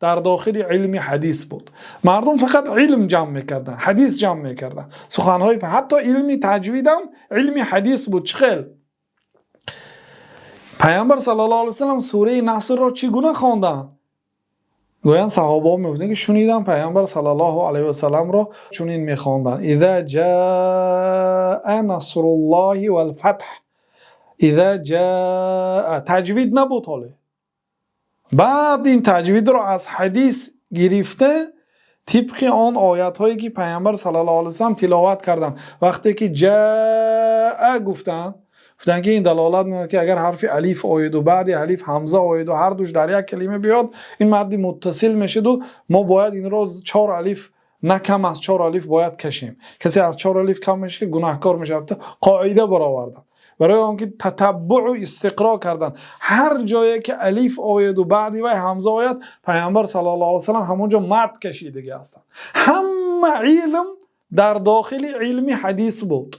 дар дохили илми ҳадис буд. Мардум фақат илм ҷамъ мекарданд, ҳадис ҷамъ мекарданд, суханҳои, ҳатто илми таҷвидам илми ҳадис буд. Чӣ хел Пайғамбар саллаллоҳу алайҳи васаллам сураи Насрро чӣ гуна хонданд? Гӯянд, саҳобаҳо мегуфтанд ки шунидам Пайғамбар саллаллоҳу алайҳи васалламро чунин мехонданд: إذا جاء نصر الله والفتح. إذا جاء, таҷвид набуд ҳоле. Баъд ин таҷвидро аз ҳадис гирифта, тибқи он оятҳое ки Пайғамбар саллаллоҳу алайҳи васаллам тиловат карданд, вақте ки ҷаа гуфтанд, гуфтанд ки ин далолат мекунад ки агар ҳарфи алиф ояду баъди алиф ҳамза ояду ҳардуш дар як калима биёд, ин мадди муттасил мешуду мо бояд инро чор алиф, на кам аз чор алиф бояд кашем. Касе аз чор алиф кам мешавад, гунаҳкор мешавад. Қоида бароварданд барои он ки татаббуъу истиқро карданд. Ҳар ҷое ки алиф ояду баъди вай ҳамза ояд, Пайғамбар саллаллоҳу алайҳи васаллам ҳамон ҷо мад кашидагӣ ҳастанд. Ҳама илм дар дохили илми ҳадис буд.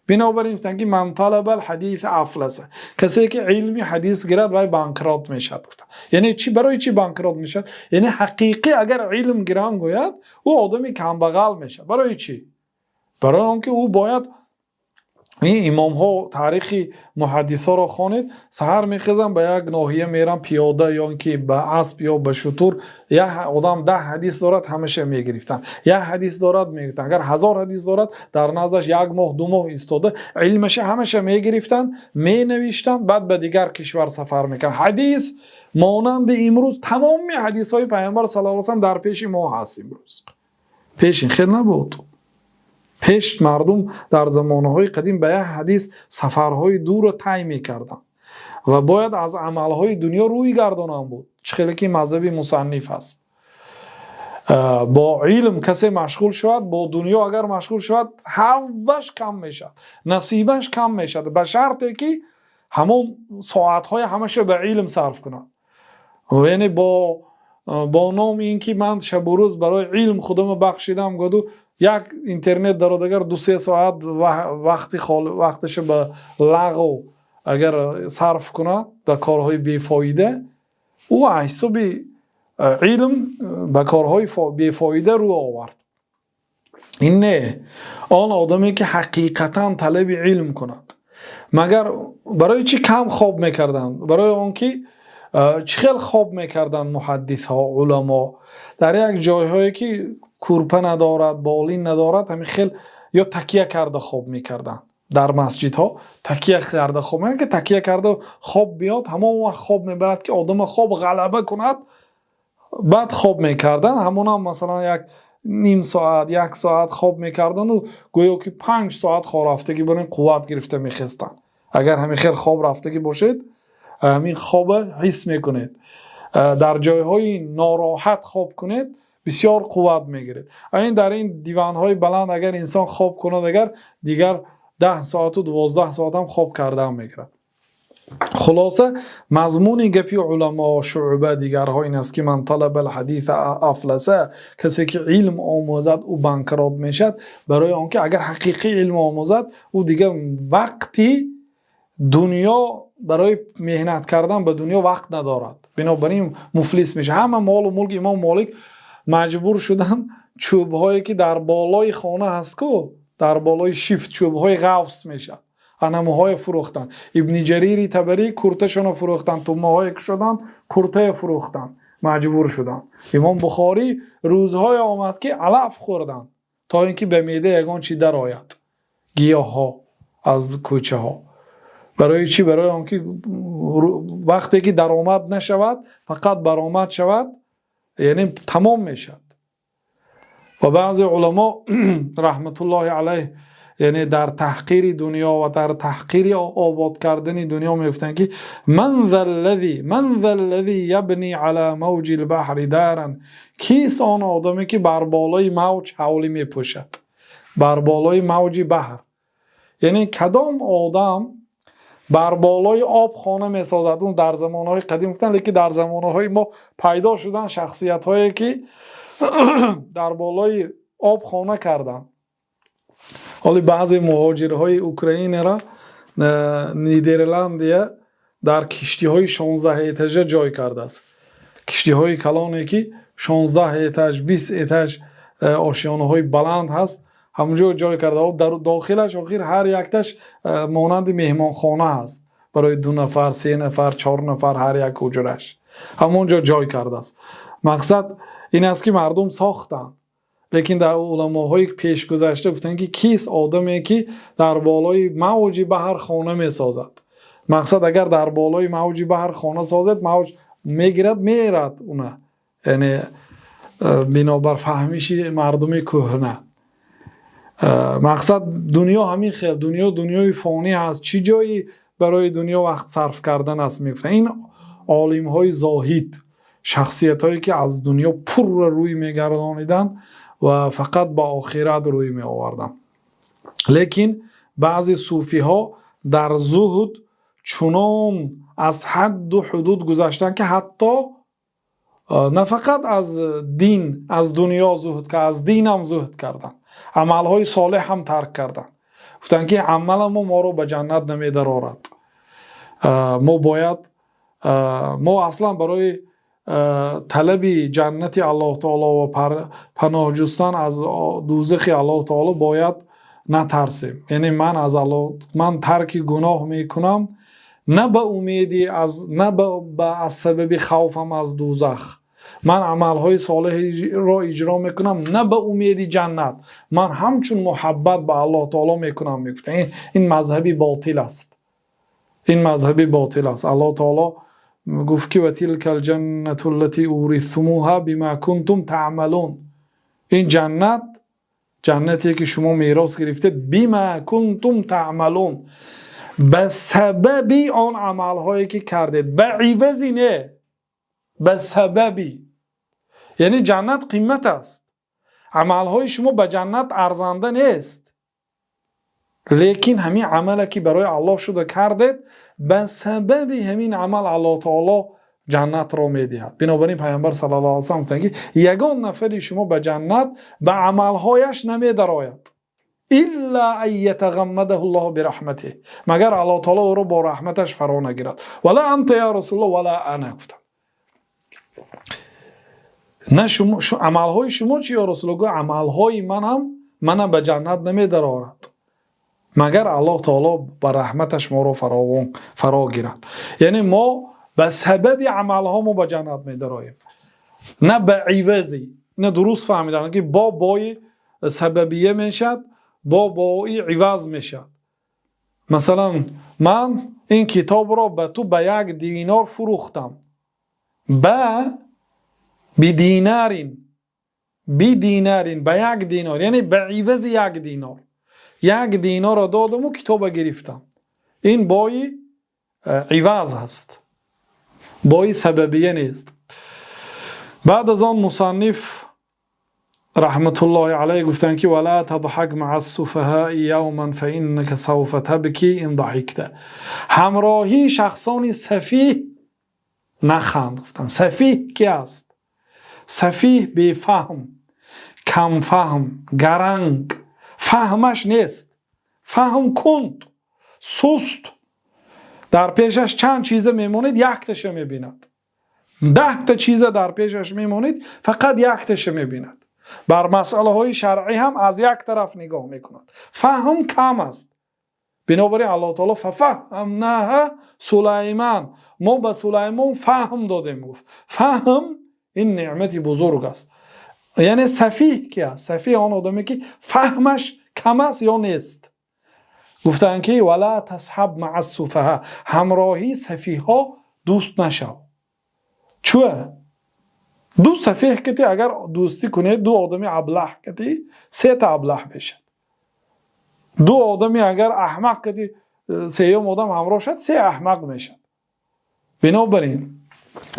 Бинобар ин гуфтанд ки من طلب الحديث أفلس. Касе ки илми ҳадис гирад, вай банкрот мешавад, гуфтанд. Яъне чи? Барои чӣ банкрот мешавад? Яъне ҳақиқӣ агар илм гирам гӯяд, ӯ одами камбағал мешавад. Барои чӣ? Барои он ки ӯ бояд, ин имомҳо, таърихи муҳаддисҳоро хонед, саҳар мехезанд, ба як ноҳия меранд, пиёда ё ин ки ба асп ё ба шутур. Як одам 10 ҳадис дорад, ҳамаша мегирифтанд. Як ҳадис дорад, мегирифтанд. Агар 1000 ҳадис дорад, дар наздаш як моҳ, 2 моҳ истода, илмаша ҳамаша мегирифтанд, менавиштанд, баъд ба дигар кишвар сафар мекарданд. Ҳадис монанди имрӯз, тамоми ҳадисҳои Пайғамбар саллаллоҳу алайҳи васаллам дар пеши мо ҳаст имрӯз. Пеш ин хел набуд. Пеш мардум дар замонаҳои қадим ба як ҳадис сафарҳои дурро тай мекарданд ва бояд аз амалҳои дунё рӯй гардонанд буд. Чӣ хеле ки мазҳаби мусанниф аст, бо илм касе машғул шавад, бо дунё агар машғул шавад, ҳавваш кам мешавад, насибаш кам мешавад, ба шарте ки ҳамон соатҳои ҳамаша ба илм сарф кунад. Яъне бо номи ин ки ман шабу рӯз барои илм худамро бахшидам году, як интернет дарод, агар 2-се соат вақти вақташа ба лағв агар сарф кунад, ба корҳои бефоида, ӯ ҳисоби Илм ба корҳои бефоида рӯ овард. Ин не, он одаме ки ҳақиқатан талаби илм кунад. Магар барои чӣ кам хоб мекарданд? Барои он ки чӣ хел хоб мекарданд муҳаддисҳо, уламо дар як ҷойҳое ки кӯрпа надорад, болин надорад, ҳамин хел ё такя карда хоб мекарданд. Дар масҷидҳо такя карда хоб, ки такя карда хоб биёд, ҳамон вақт хоб мебарад ки одам хоб ғалаба кунад, баъд хоб мекарданд. Ҳамон ҳам масалан як ним соат, як соат хоб мекарданд ва гӯё ки 5 соат хоб рафтагӣ барои қувват гирифта мехестанд. Агар ҳамин хел хоб рафтагӣ бошед, ҳамин хобро ҳис мекунед. Дар ҷойҳои нороҳат хоб кунед, бисёр қувват мегиред. Ин дар ин диванҳои баланд агар инсон хоб кунад, агар дигар 10 соат ва 12 соат ҳам хоб карда мегирад. Хулоса мазмуни гапи уламо, шуъба, дигарҳо ин аст ки ман талабал ҳадиса афласа, касе ки илм омӯзад ӯ банкрот мешавад, барои он ки агар ҳақиқӣ илм омӯзад, ӯ дигар вақти дунё барои меҳнат кардан ба дунё вақт надорад. Бинобар ин муфлис мешавад. Ҳама молу мулк Имом Молик маҷбур шуданд чӯбҳое ки дар болои хона ҳаст ку, дар болои шифт чӯбҳои ғафс мешавад, анамуҳое фурӯхтанд. Ибни Ҷарири Табарӣ курташонро фурӯхтанд, тумаҳое кушоданд, куртае фурӯхтанд, маҷбур шуданд. Имом Бухорӣ рӯзҳое омад ки алаф хӯрданд то ин ки ба меъда ягон чи дарояд, гиёҳҳо аз кӯчаҳо. Барои чӣ? Барои он ки вақте ки даромад нашавад, фақат баромад шавад, яъне тамом мешавад. Ва баъзе уламо раҳматуллоҳи алайҳ, яъне дар таҳқири дунё ва дар таҳқири обод кардани дунё мегуфтанд ки ман заллазӣ ябни ала мавҷил баҳри даран, кист он одаме ки бар болои мавҷ ҳавлӣ мепӯшад, бар болои мавҷи баҳр. Яъне кадом одам бар болои об хона месозад? Он дар замонҳои қадим гуфтанд, лекин дар замонҳои мо пайдо шуданд шахсиятҳое ки дар болои об хона карданд. Ҳоло баъзе муҳоҷирҳои Украинаро Нидерландия дар киштиҳои 16 этажа ҷой кардааст. Киштиҳои калоне ки 16 этаж, 20 этаж ошёнаҳои баланд ҳаст, ҳамонҷо ҷой карда. Дар дохилаш охир ҳар якташ монанди меҳмонхона ҳаст барои 2 нафар, 3 нафар, 4 нафар ҳар як ҳуҷраш ҳамонҷо ҷой кардааст. Мақсад ин аст ки мардум сохтанд, лекин дар уламоҳои пешгузашта гуфтанд ки кист одаме ки дар болои мавҷи баҳр хона месозад? Мақсад агар дар болои мавҷи баҳр хона созад, мавҷ мегирад, мерад уна. Яъне бинобар фаҳмиши мардуми кӯҳна. Мақсад дунё ҳамин хел, дунё дунёи фонӣ ҳаст, чӣ ҷое барои дунё вақт сарф кардан аст мегуфтанд. Ин олимҳои зоҳид, шахсиятҳое ки аз дунё пурра рӯй мегардониданд ва фақат ба охират рӯй меоварданд. Лекин баъзе суфиҳо дар зуҳд чунон аз ҳадду ҳудуд гузаштанд ки ҳатто на фақат аз дин, аз дунё зуҳд кард, аз дин ҳам зуҳд карданд, амалҳои солеҳ ҳам тарк карданд. Гуфтанд ки амаламо моро ба ҷаннат намедарорад. Мо бояд, мо аслан барои талаби ҷаннати Аллоҳ таоло ва паноҳ ҷустан аз дӯзахи Аллоҳ таоло бояд натарсем. Яъне ман аз Аллоҳ, ман тарки гуноҳ мекунам на ба умеди аз, на ба аз сабаби хавфам аз дӯзах. Ман амалҳои солеҳро иҷро мекунам на ба умеди ҷаннат, ман ҳамчун муҳаббат ба Аллоҳ таоло мекунам. Мегуфтанд ин мазҳаби ботил аст. Ин мазҳаби ботил аст. Аллоҳ таоло гуфт ки ва тилкал ҷаннату аллатӣ урисумуҳа бима кунтум таъмалун. Ин ҷаннат ҷаннате ки шумо мерос гирифтед, бима кунтум таъмалун, ба сабаби он амалҳое ки кардед, ба ивази не, ба сабаби. Яъне ҷаннат қимат аст, амалҳои шумо ба ҷаннат арзанда нест, лекин ҳамин амале ки барои Аллоҳ шуда кардед, ба сабаби ҳамин амал Аллоҳ таоло ҷаннатро медиҳад. Бинобар ин Пайғамбар саллаллоҳу алайҳи васаллам гуфтанд ки ягон нафари шумо ба ҷаннат ба амалҳояш намедарояд, илла ан ятағаммадаҳу Аллоҳу бираҳматиҳ, магар Аллоҳ таоло ӯро бо раҳматаш фаро нагирад. Вала анта я Расулуллоҳ вала ана, гуфтанд. На шумо, амалҳои шумо чӣ, ё Расулуллоҳ? Гуфт: амалҳои ман ҳам мана ба ҷаннат намедарорад, магар Аллоҳ таоло ба раҳматаш моро фаровон фаро гирад. Яъне мо ба сабаби амалҳо мо ба ҷаннат медароем, на ба ивази. На дуруст фаҳмиданд, ки бо бои сабабия мешавад, бо бои иваз мешавад. Масалан, ман ин китобро ба ту ба як динор фурӯхтам, ба бидинарин, бидинарин, ба як динор, яъне ба ивази як динор. Як динорро додаму китоба гирифтам. Ин бои иваз аст, бои сабабия нест. Баъд аз он мусанниф раҳматуллоҳи алайҳ гуфтанд, ки ولا تضحك مع السفهاء يوما فإنك سوف تبكي إن ضحكت. Ҳамроҳии шахсони сафиҳ наханд, гуфтанд. Сафиҳ ки аст? Сафиҳ бефаҳм, камфаҳм, гаранг, фаҳмаш нест, фаҳм кунд, суст. Дар пешаш чанд чиза мемонед, якташа мебинад. 10-та чиза дар пешаш мемонед, фақат якташа мебинад. Бар масъалаҳои шаръӣ ҳам аз як тараф нигоҳ мекунад, фаҳм кам аст. Бинобар ин Аллоҳ таоло ففهمناها سليمان, мо ба Сулаймон фаҳм додем, гуфт. Фаҳм ин неъмати бузург аст. Яъне сафиҳ ки аст? Сафиҳ он одаме, ки фаҳмаш кам аст ё нест. Гуфтанд, ки ولا تصحب مع السفهاء, ҳамроҳии сафиҳҳо дӯст нашав. Чӯ ду сафиҳ кати агар дӯстӣ кунед, ду одами аблаҳ кати, сета аблаҳ мешад. Ду одами агар аҳмақ кати сеюм одам ҳамроҳ шад, се аҳмақ мешад. Бинобар ин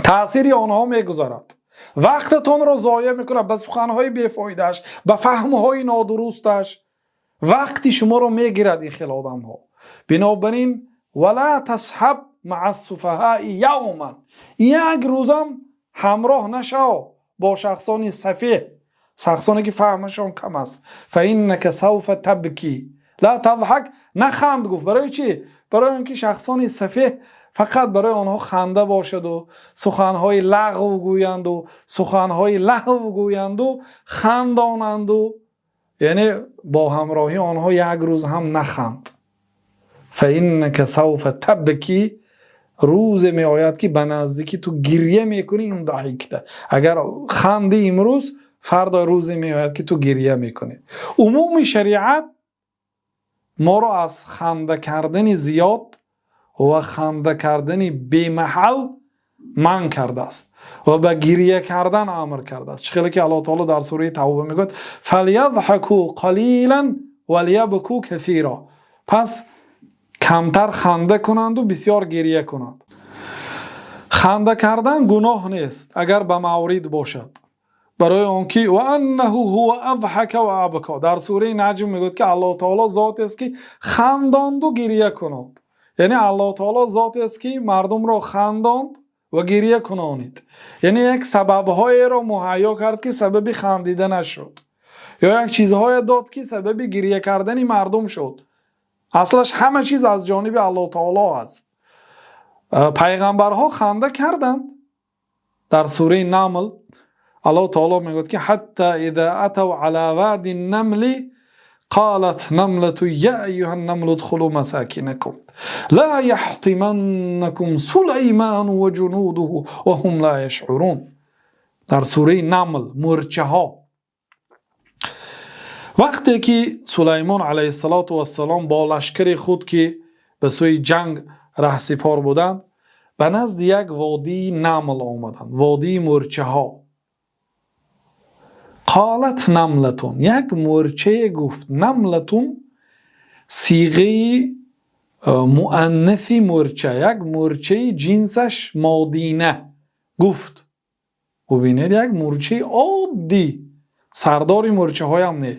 таъсири онҳо мегузарад, вақтатонро зоя мекунад ба суханҳои бефоидааш, ба фаҳмҳои нодурусташ. Вақти шуморо мегирад ин хел одамҳо. Бинобар ин ولا تصحب مع السفهاء يوما, як рӯзам ҳамроҳ нашав бо шахсони сафеҳ, шахсоне ки фаҳмашон кам аст. فإنك سوف تبكي. لا تضحك, наханд, гуфт. Барои чӣ? Барои он ки шахсони сафеҳ фақат барои онҳо ханда бошаду суханҳои лағв гӯянду, суханҳои лаҳв гӯянду хандонанду. Яъне бо ҳамроҳии онҳо як рӯз ҳам наханд. فإنك سوف تبكي, рӯзе меояд, ки ба наздикӣ ту гирья мекунӣ. إن ضحكت, агар ханди имрӯз, фардо рӯзе меояд, ки ту гирья мекунӣ. Умуми шариат моро аз ханда кардани зиёд ва ханда кардани бемаҳал манъ кардааст ва ба гирья кардан амр кардааст. Чӣ хеле ки Аллоҳ таоло дар сураи Тавба мегӯяд: فليضحكوا قليلا وليبكوا كثيرا. Пас камтар ханда кунанду бисёр гирья кунанд. Ханда кардан гуноҳ нест, агар ба маврид бошад, барои он ки وأنه هو أضحك وأبكى. Дар сураи Наҷм мегӯяд, ки Аллоҳ таоло зотест, ки хандонду гирья кунанд. Яъне Аллоҳ таоло зотест, ки мардумро хандонд ва гирья кунонид. Яъне як сабабҳоеро муҳайё кард, ки сабаби хандида нашуд, ё як чизҳое дод, ки сабаби гирья кардани мардум шуд. Аслаш ҳама чиз аз ҷониби Аллоҳ таоло аст. Пайғамбарҳо ханда карданд. Дар сураи Намл Аллоҳ таоло мегӯяд, ки حتى إذا أتوا على واد النمل قالت نملة يا أيها النمل ادخلوا مساكنكم لا يحطمنكم سليمان وجنوده وهم لا يشعرون. Дар сураи Намл, мӯрчаҳо. Вақте ки Сулаймон алайҳиссалоту вассалом бо лашкари худ, ки ба сӯи ҷанг раҳсипор буданд, ба назди як водии Намл омаданд, водии мӯрчаҳо. قالت نملة, як мӯрчае гуфт. نملة сиғаи муаннафи мӯрча, як мӯрчаи ҷинсаш модина гуфт. Бубинед, як мӯрчаи оддӣ, сардори мӯрчаҳоям не.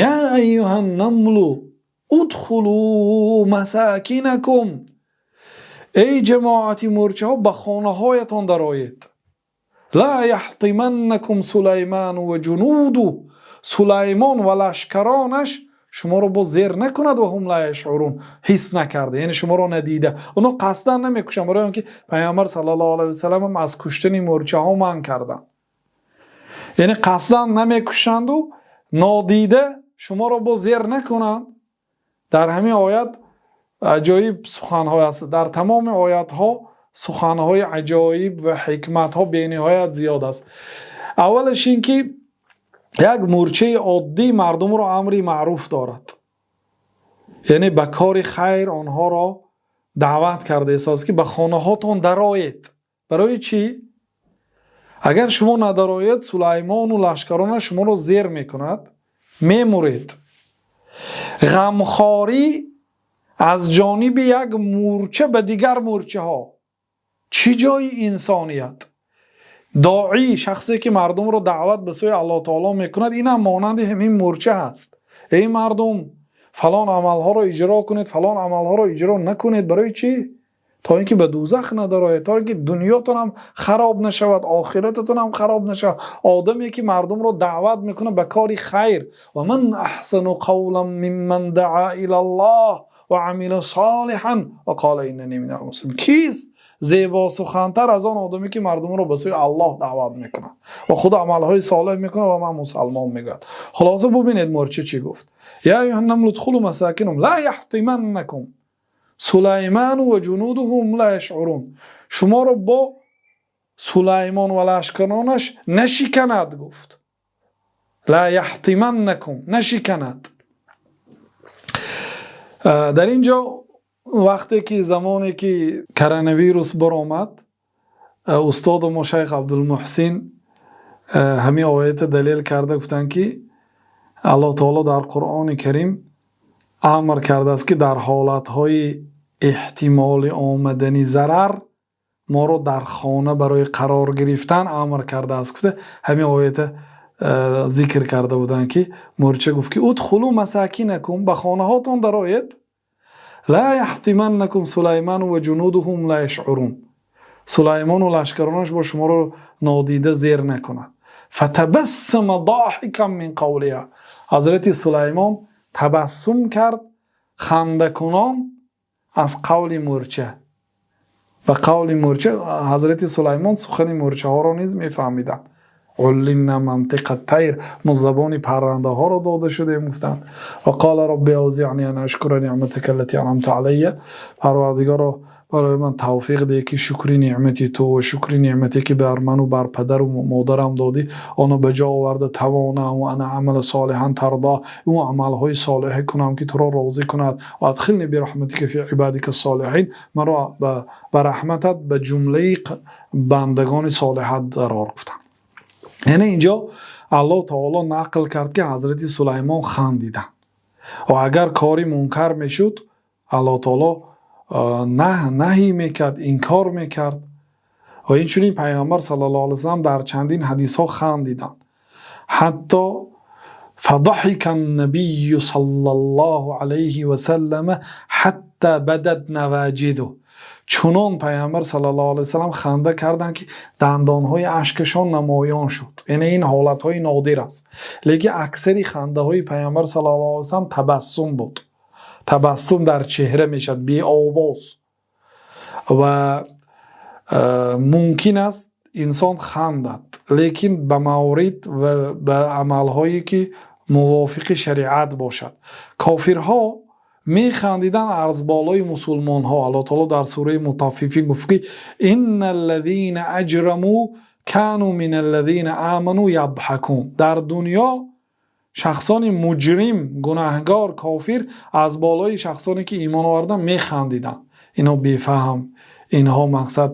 يا أيها النمل ادخلوا مساكنكم, эй ҷамоати мӯрчаҳо, ба хонаҳоятон дароед. لا يحطمنكم سليمان وجنوده, Сулаймон ва лашкаронаш шуморо боз зер накунад. وهم لا يشعرون, ҳис накарда, яъне шуморо надида. Оно қасдан намекушанд, барои он ки Пайғамбар саллаллоҳу алайҳи васалам аз куштани мӯрчаҳо манъ карданд. Яъне қасдан намекушанду нодида шуморо боз зер накунанд. Дар ҳамин оят аҷоиб суханҳо аст. Дар тамоми оятҳо суханҳои аҷоиб ва ҳикматҳо бениҳоят зиёд аст. Аввалаш ин ки як мӯрчаи оддӣ мардумро амри маъруф дорад, яъне ба кори хайр онҳоро даъват карда истодааст, ки ба хонаҳотон дароед. Барои чӣ? Агар шумо надароед, Сулаймону лашкаронаш шуморо зер мекунад, мемуред. Ғамхорӣ аз ҷониби як мӯрча ба дигар мӯрчаҳо, чӣ ҷои инсоният? Доӣ, шахсе ки мардумро даъват ба сӯи Аллоҳ таоло мекунад, ин ҳам монанди ҳамин мӯрча аст. Эй мардум, фалон амалҳоро иҷро кунед, фалон амалҳоро иҷро накунед. Барои чӣ? То ин ки ба дӯзах надароед, то ин ки дунётон ҳам хароб нашавад, охирататон ҳам хароб нашавад. Одаме ки мардумро даъват мекунад ба кори хайр, ва ман аҳсану қавлан мимман даъа илаллоҳ ва амила солиҳан ва қола иннани минал муслимин. Кист зебосухантар аз он одаме ки мардумро ба сӯи Аллоҳ даъват мекунад ва худ амалҳои солеҳ мекунад ва ман мусалмон мегӯяд? Хулоса, бубинед, мӯрча чӣ гуфт: я аюҳан намлу удхулу масакинум ла яҳтиманнакум Сулайману ва ҷунудуҳу ҳум ла яшъурун. Шуморо бо Сулаймон ва лашкаронаш нашиканад, гуфт. Ла яҳтиманнакум, нашиканад. Дар ин ҷо вақте ки замоне ки коронавирус баромад, устоду мо шайх Абдулмуҳсин ҳамин оята далел карда гуфтанд, ки Аллоҳ таоло дар Қуръони Карим амр кардааст, ки дар ҳолатҳои эҳтимоли омадани зарар моро дар хона барои қарор гирифтан амр кардааст, гуфта ҳамин оята зикр карда буданд, ки мӯрча гуфт, ки удхулу масакинакум, ба хонаҳотон дароед, ла яҳтиманнакум Сулайману ва ҷунудуҳум ла яшъурун, Сулаймону лашкаронаш бо шуморо нодида зер накунад. Фатабассама доҳикан мин қавлиҳа, ҳазрати Сулаймон табассум кард хандакунон аз қавли мӯрча, ба қавли мӯрча. Ҳазрати Сулаймон сухани мӯрчаҳоро низ мефаҳмиданд. Уллимна мантиқа тайр, мо забони паррандаҳоро дода шудем, гуфтанд. Ва қола робби авзиъни ан ашкура ниъматака аллати анъамта алайя, Парвардигоро, барои ман тавфиқ деҳ, ки шукри неъмати ту ва шукри неъмате ки бар ману бар падару модарам додӣ, онро ба ҷо оварда тавонам, ва ан аъмала солиҳан тардо, ӯ амалҳои солиҳе кунам, ки туро розӣ кунад, ва адхилни бираҳматика фи ибадика солиҳин, маро ба раҳматат ба ҷумлаи бандагони солиҳат дарор, гуфтанд. Яъне инҷо Аллоҳ таоло нақл кард, ки ҳазрати Сулаймон хандиданд, ва агар кори мункар мешуд, Аллоҳ таоло наҳӣ мекард, инкор мекард. Ва инчунин Пайғамбар саллаллоҳу алайҳи васаллам дар чандин ҳадисҳо хандиданд. Ҳатто фадаҳика ннабию саллаллоҳу алайҳи васаллама ҳатта бадат наваҷиду, чунон Пайғамбар саллаллоҳу алайҳи васаллам ханда карданд, ки дандонҳои ашкашон намоён шуд. Яъне ин ҳолатҳои нодир аст, лекин аксари хандаҳои Пайғамбар саллаллоҳу алайҳи васаллам табассум буд. Табассум дар чеҳра мешавад беовоз, ва мумкин аст инсон хандад, лекин ба маврид ва ба амалҳое ки мувофиқи шариат бошад. Кофирҳо механдиданд аз болои мусулмонҳо. Аллоҳ таоло дар сураи Мутаффифин гуфт, ки инна аллазина аҷраму кану мин аллазина аману ядҳакун. Дар дунё шахсони муҷрим, гунаҳгор, кофир аз болои шахсоне ки имон оварданд механдиданд. Инҳо бефаҳм, инҳо мақсад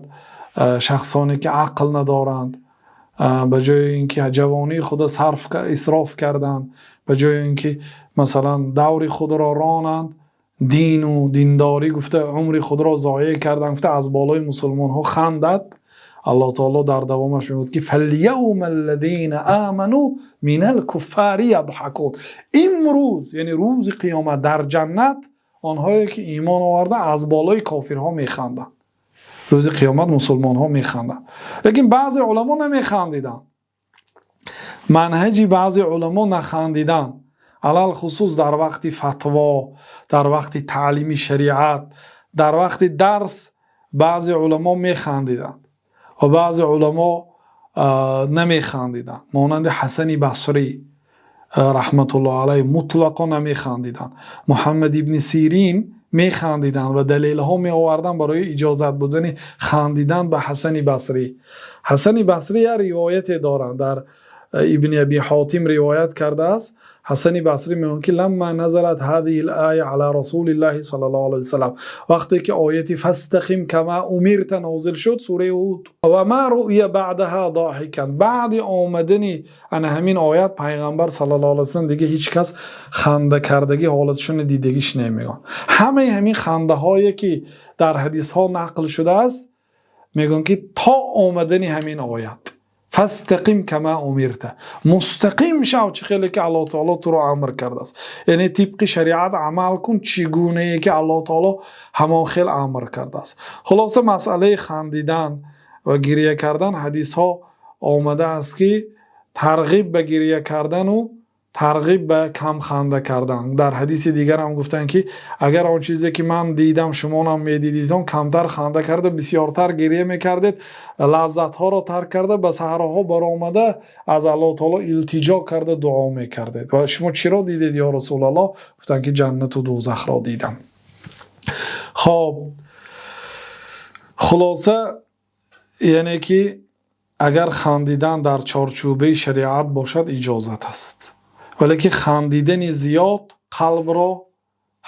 шахсоне ки ақл надоранд, ба ҷои ин ки ҷавонии худро сарф исроф карданд, ба ҷои ин ки масалан даври худро ронанд, дину диндорӣ гуфта умри худро зоеъ карданд, гуфта аз болои мусулмонҳо хандад. Аллоҳ таоло дар давомаш мегӯяд, ки фалявма аллазина аману минал куффари ядҳакун, имрӯз, яъне рӯзи қиёмат, дар ҷаннат онҳое ки имон оварда аз болои кофирҳо механданд. Рӯзи қиёмат мусулмонҳо механданд, лекин баъзе уламо намехандиданд. Манҳаҷи баъзе уламо нахандидан, алалхусус дар вақти фатво, дар вақти таълими шариат, дар вақти дарс баъзе уламо механдиданд ва баъзе уламо Намехандиданд. Монанди Ҳасани Басрӣ раҳматуллоҳи алайҳи мутлақан намехандиданд. Муҳаммад ибни Сирин механдиданд ва далелҳо меоварданд барои иҷозат будани хандидан ба Ҳасани Басрӣ. Ҳасани Басрӣ як ривояте доранд, дар Ибни Абӣ Ҳотим ривоят кардааст. Ҳасани Басрӣ мегӯяд, ки لما نزلت هذه الآية على رسول الله صلى الله عليه وسلم, вақте ки ояти فاستقم كما أمرت нозил шуд, сураи Ҳуд, وما رؤي بعدها ضاحكا, баъди омадани ана ҳамин оят пайғамбар саллаллоҳу алайҳи васаллам дига ҳеҷ кас ханда кардагӣ ҳолатшонро дидагиш намегӯянд. Ҳамаи ҳамин хандаҳое, ки дар ҳадисҳо нақл шудааст, мегӯянд, ки то омадани ҳамин оят فاستقم كما أمرت, мустақим шав, чӣ хеле ки Аллоҳ таоло туро амр кардааст, яъне тибқи шариат амал кун, чӣ гунае ки Аллоҳ таоло ҳамон хел амр кардааст. Хулоса, масъалаи хандидан ва гиря кардан, ҳадисҳо омадааст, ки тарғиб ба гиря кардану тарғиб ба кам ханда кардан. Дар ҳадиси дигар ҳам гуфтанд, ки агар он чизе, ки ман дидам, шумонам медидидон, камтар ханда карда, бисёртар гиря мекардед, лаззатҳоро тарк карда, ба саҳроҳо баромада, аз Аллоҳ таоло илтиҷо карда, дуо мекардед. Ва шумо чиро дидед, ё Расулаллоҳ? Гуфтанд, ки ҷаннату дӯзахро дидам. Хоб, хулоса, яъне ки агар хандидан дар чорчӯбаи шариат бошад, иҷозат аст, валеки хандидани зиёд қалбро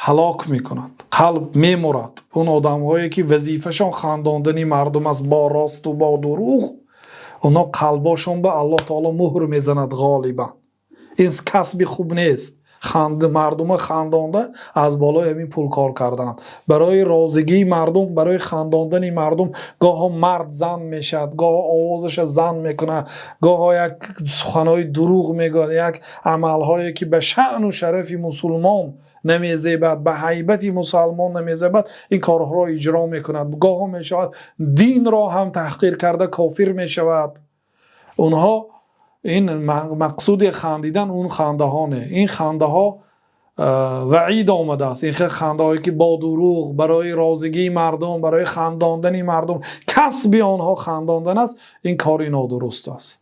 ҳалок мекунад, қалб мемурад. Он одамҳое, ки вазифашон хандондани мардум аст бо росту бо дурӯғ, онҳо қалбошон ба Аллоҳ таоло муҳр мезанад ғолибан. Ин касби хуб нест, мардума хандонда, аз болои ҳамин пул кор кардан, барои розигии мардум, барои хандондани мардум. Гоҳо мард зан мешавад, гоҳо овозаша зан мекунад, гоҳо як суханҳои дурӯғ мегӯяд, як амалҳое, ки ба шаъну шарафи мусулмон намезебад, ба ҳайбати мусалмон намезебад, ин корҳоро иҷро мекунад. Гоҳо мешавад, динро ҳам таҳқир карда, кофир мешавад. Онҳо ин мақсуди хандидан, он хандаҳо не, ин хандаҳо ваъид омадааст. Ин хел хандаҳое, ки бо дурӯғ, барои розигии мардум, барои хандондани мардум, касби онҳо хандондан аст, ин кори нодуруст аст.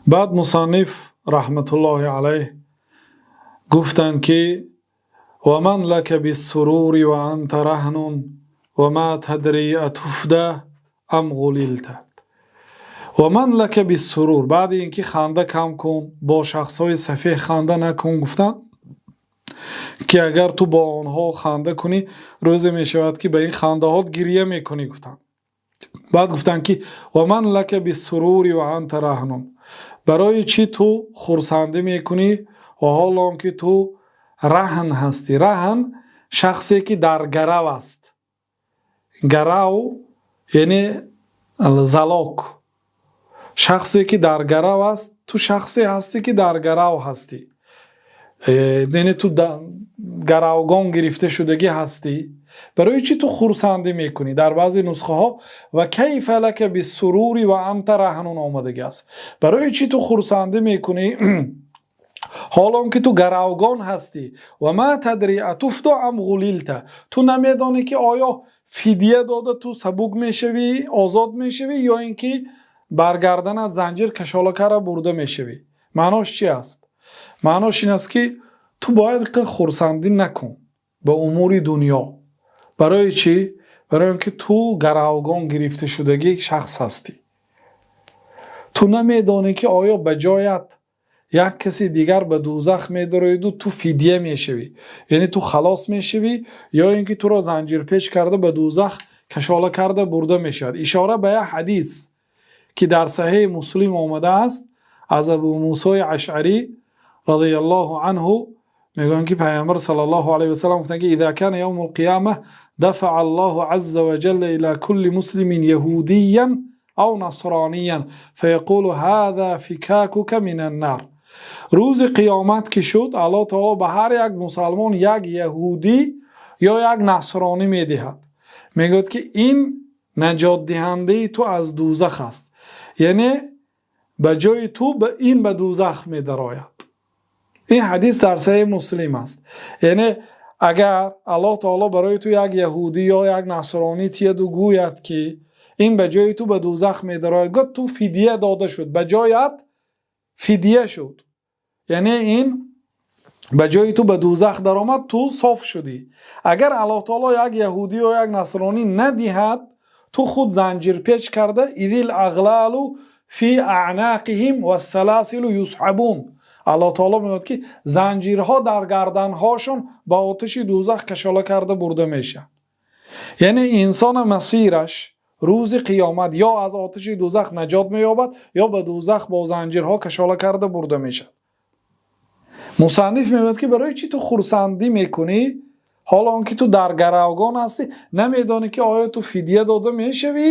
Баъд мусанниф раҳматуллоҳи алайҳ гуфтанд, ки ومن لك بالسرور وأنت رهن وما تدري أتفدى أم غللت. ومن لك بالسرور, баъди ин ки ханда кам кун, бо шахсҳои сафеҳ ханда накун гуфтанд, ки агар ту бо онҳо ханда кунӣ, рӯзе мешавад, ки ба ин хандаҳот гиря мекунӣ, гуфтанд. Баъд гуфтанд, ки ومن لك بالسرور وأنت رهن, барои чӣ ту хурсандӣ мекунӣ ва ҳол он ки ту раҳн ҳастӣ? Раҳн — шахсе, ки дар гарав аст. Гарав яъне залог, шахсе, ки дар гарав аст. Ту шахсе ҳастӣ, ки дар гарав ҳастӣ, яъне ту гаравгон гирифта шудагӣ ҳастӣ. Барои чӣ ту хурсандӣ мекунӣ? Дар баъзе нусхаҳо وكيف لك بالسرور وأنت رهن омадагӣ аст. Барои чӣ ту хурсандӣ мекунӣ, ҳол он ки ту гаравгон ҳастӣ? وما تدري أتفدى أم غللت, ту намедонӣ, ки оё фидия дода, ту сабук мешавӣ, озод мешавӣ, ё ин ки бар гарданат занҷир кашола карда бурда мешавӣ. Маънош чи аст? Маънош ин аст, ки ту бояд хурсандӣ накун ба умури дунё. Барои чӣ? Барои он ки ту гаравгон гирифта шудагӣ шахс ҳастӣ. Ту намедонӣ, ки оё ба ҷоят як каси дигар ба дӯзах медароиду ту фидия мешавӣ, яъне ту халос мешавӣ, ё ин ки туро занҷирпеч карда, ба дӯзах кашола карда бурда мешавад. Ишора ба як ҳадис, ки дар Саҳеҳи Муслим омадааст, аз Абу Мусои Ашъарӣ розияллоҳу анҳу, мегӯянд, ки Пайғамбар саллаллоҳу алайҳи васаллам гуфтанд, ки إذا كان يوم القيامة دفع الله عز وجل إلى كل مسلم يهوديا أو نصرانيا فيقول هذا فكاكك من النار. Рӯзи қиёмат ки шуд, Аллоҳ таоло ба ҳар як мусалмон як яҳудӣ ё як насронӣ медиҳад, мегӯяд, ки ин наҷотдиҳандаи ту аз дӯзах аст, яъне ба ҷои ту ин ба дӯзах медарояд. Ин ҳадис дар Саҳеҳи Муслим аст. Яъне агар Аллоҳ таоло барои ту як яҳудӣ ё як насронӣ тияду гӯяд, ки Ин ба ҷои ту ба дӯзах медарояд. Гуфт ту фидя дода шуд, ба ҷоят фидя шуд, яъне ин ба ҷои ту ба дӯзах даромад, ту соф шудӣ. Агар Аллоҳи таъоло як яҳудӣ ё як насронӣ надиҳад, ту худ занҷирпеч карда, إذ الأغلال في أعناقهم والسلاسل يسحبون. Аллоҳи таъоло мегӯяд, ки занҷирҳо дар гарданҳояшон ба оташи дӯзах кашола карда бурда мешаванд. Яъне инсон масираш рӯзи қиёмат ё аз оташи дӯзах наҷот меёбад, ё ба дӯзах бо занҷирҳо кашола карда бурда мешавад. Мусанниф мегӯяд, ки барои чӣ ту хурсандӣ мекунӣ, ҳол он ки ту дар гаравгон ҳастӣ, намедонӣ, ки оё ту фидя дода мешавӣ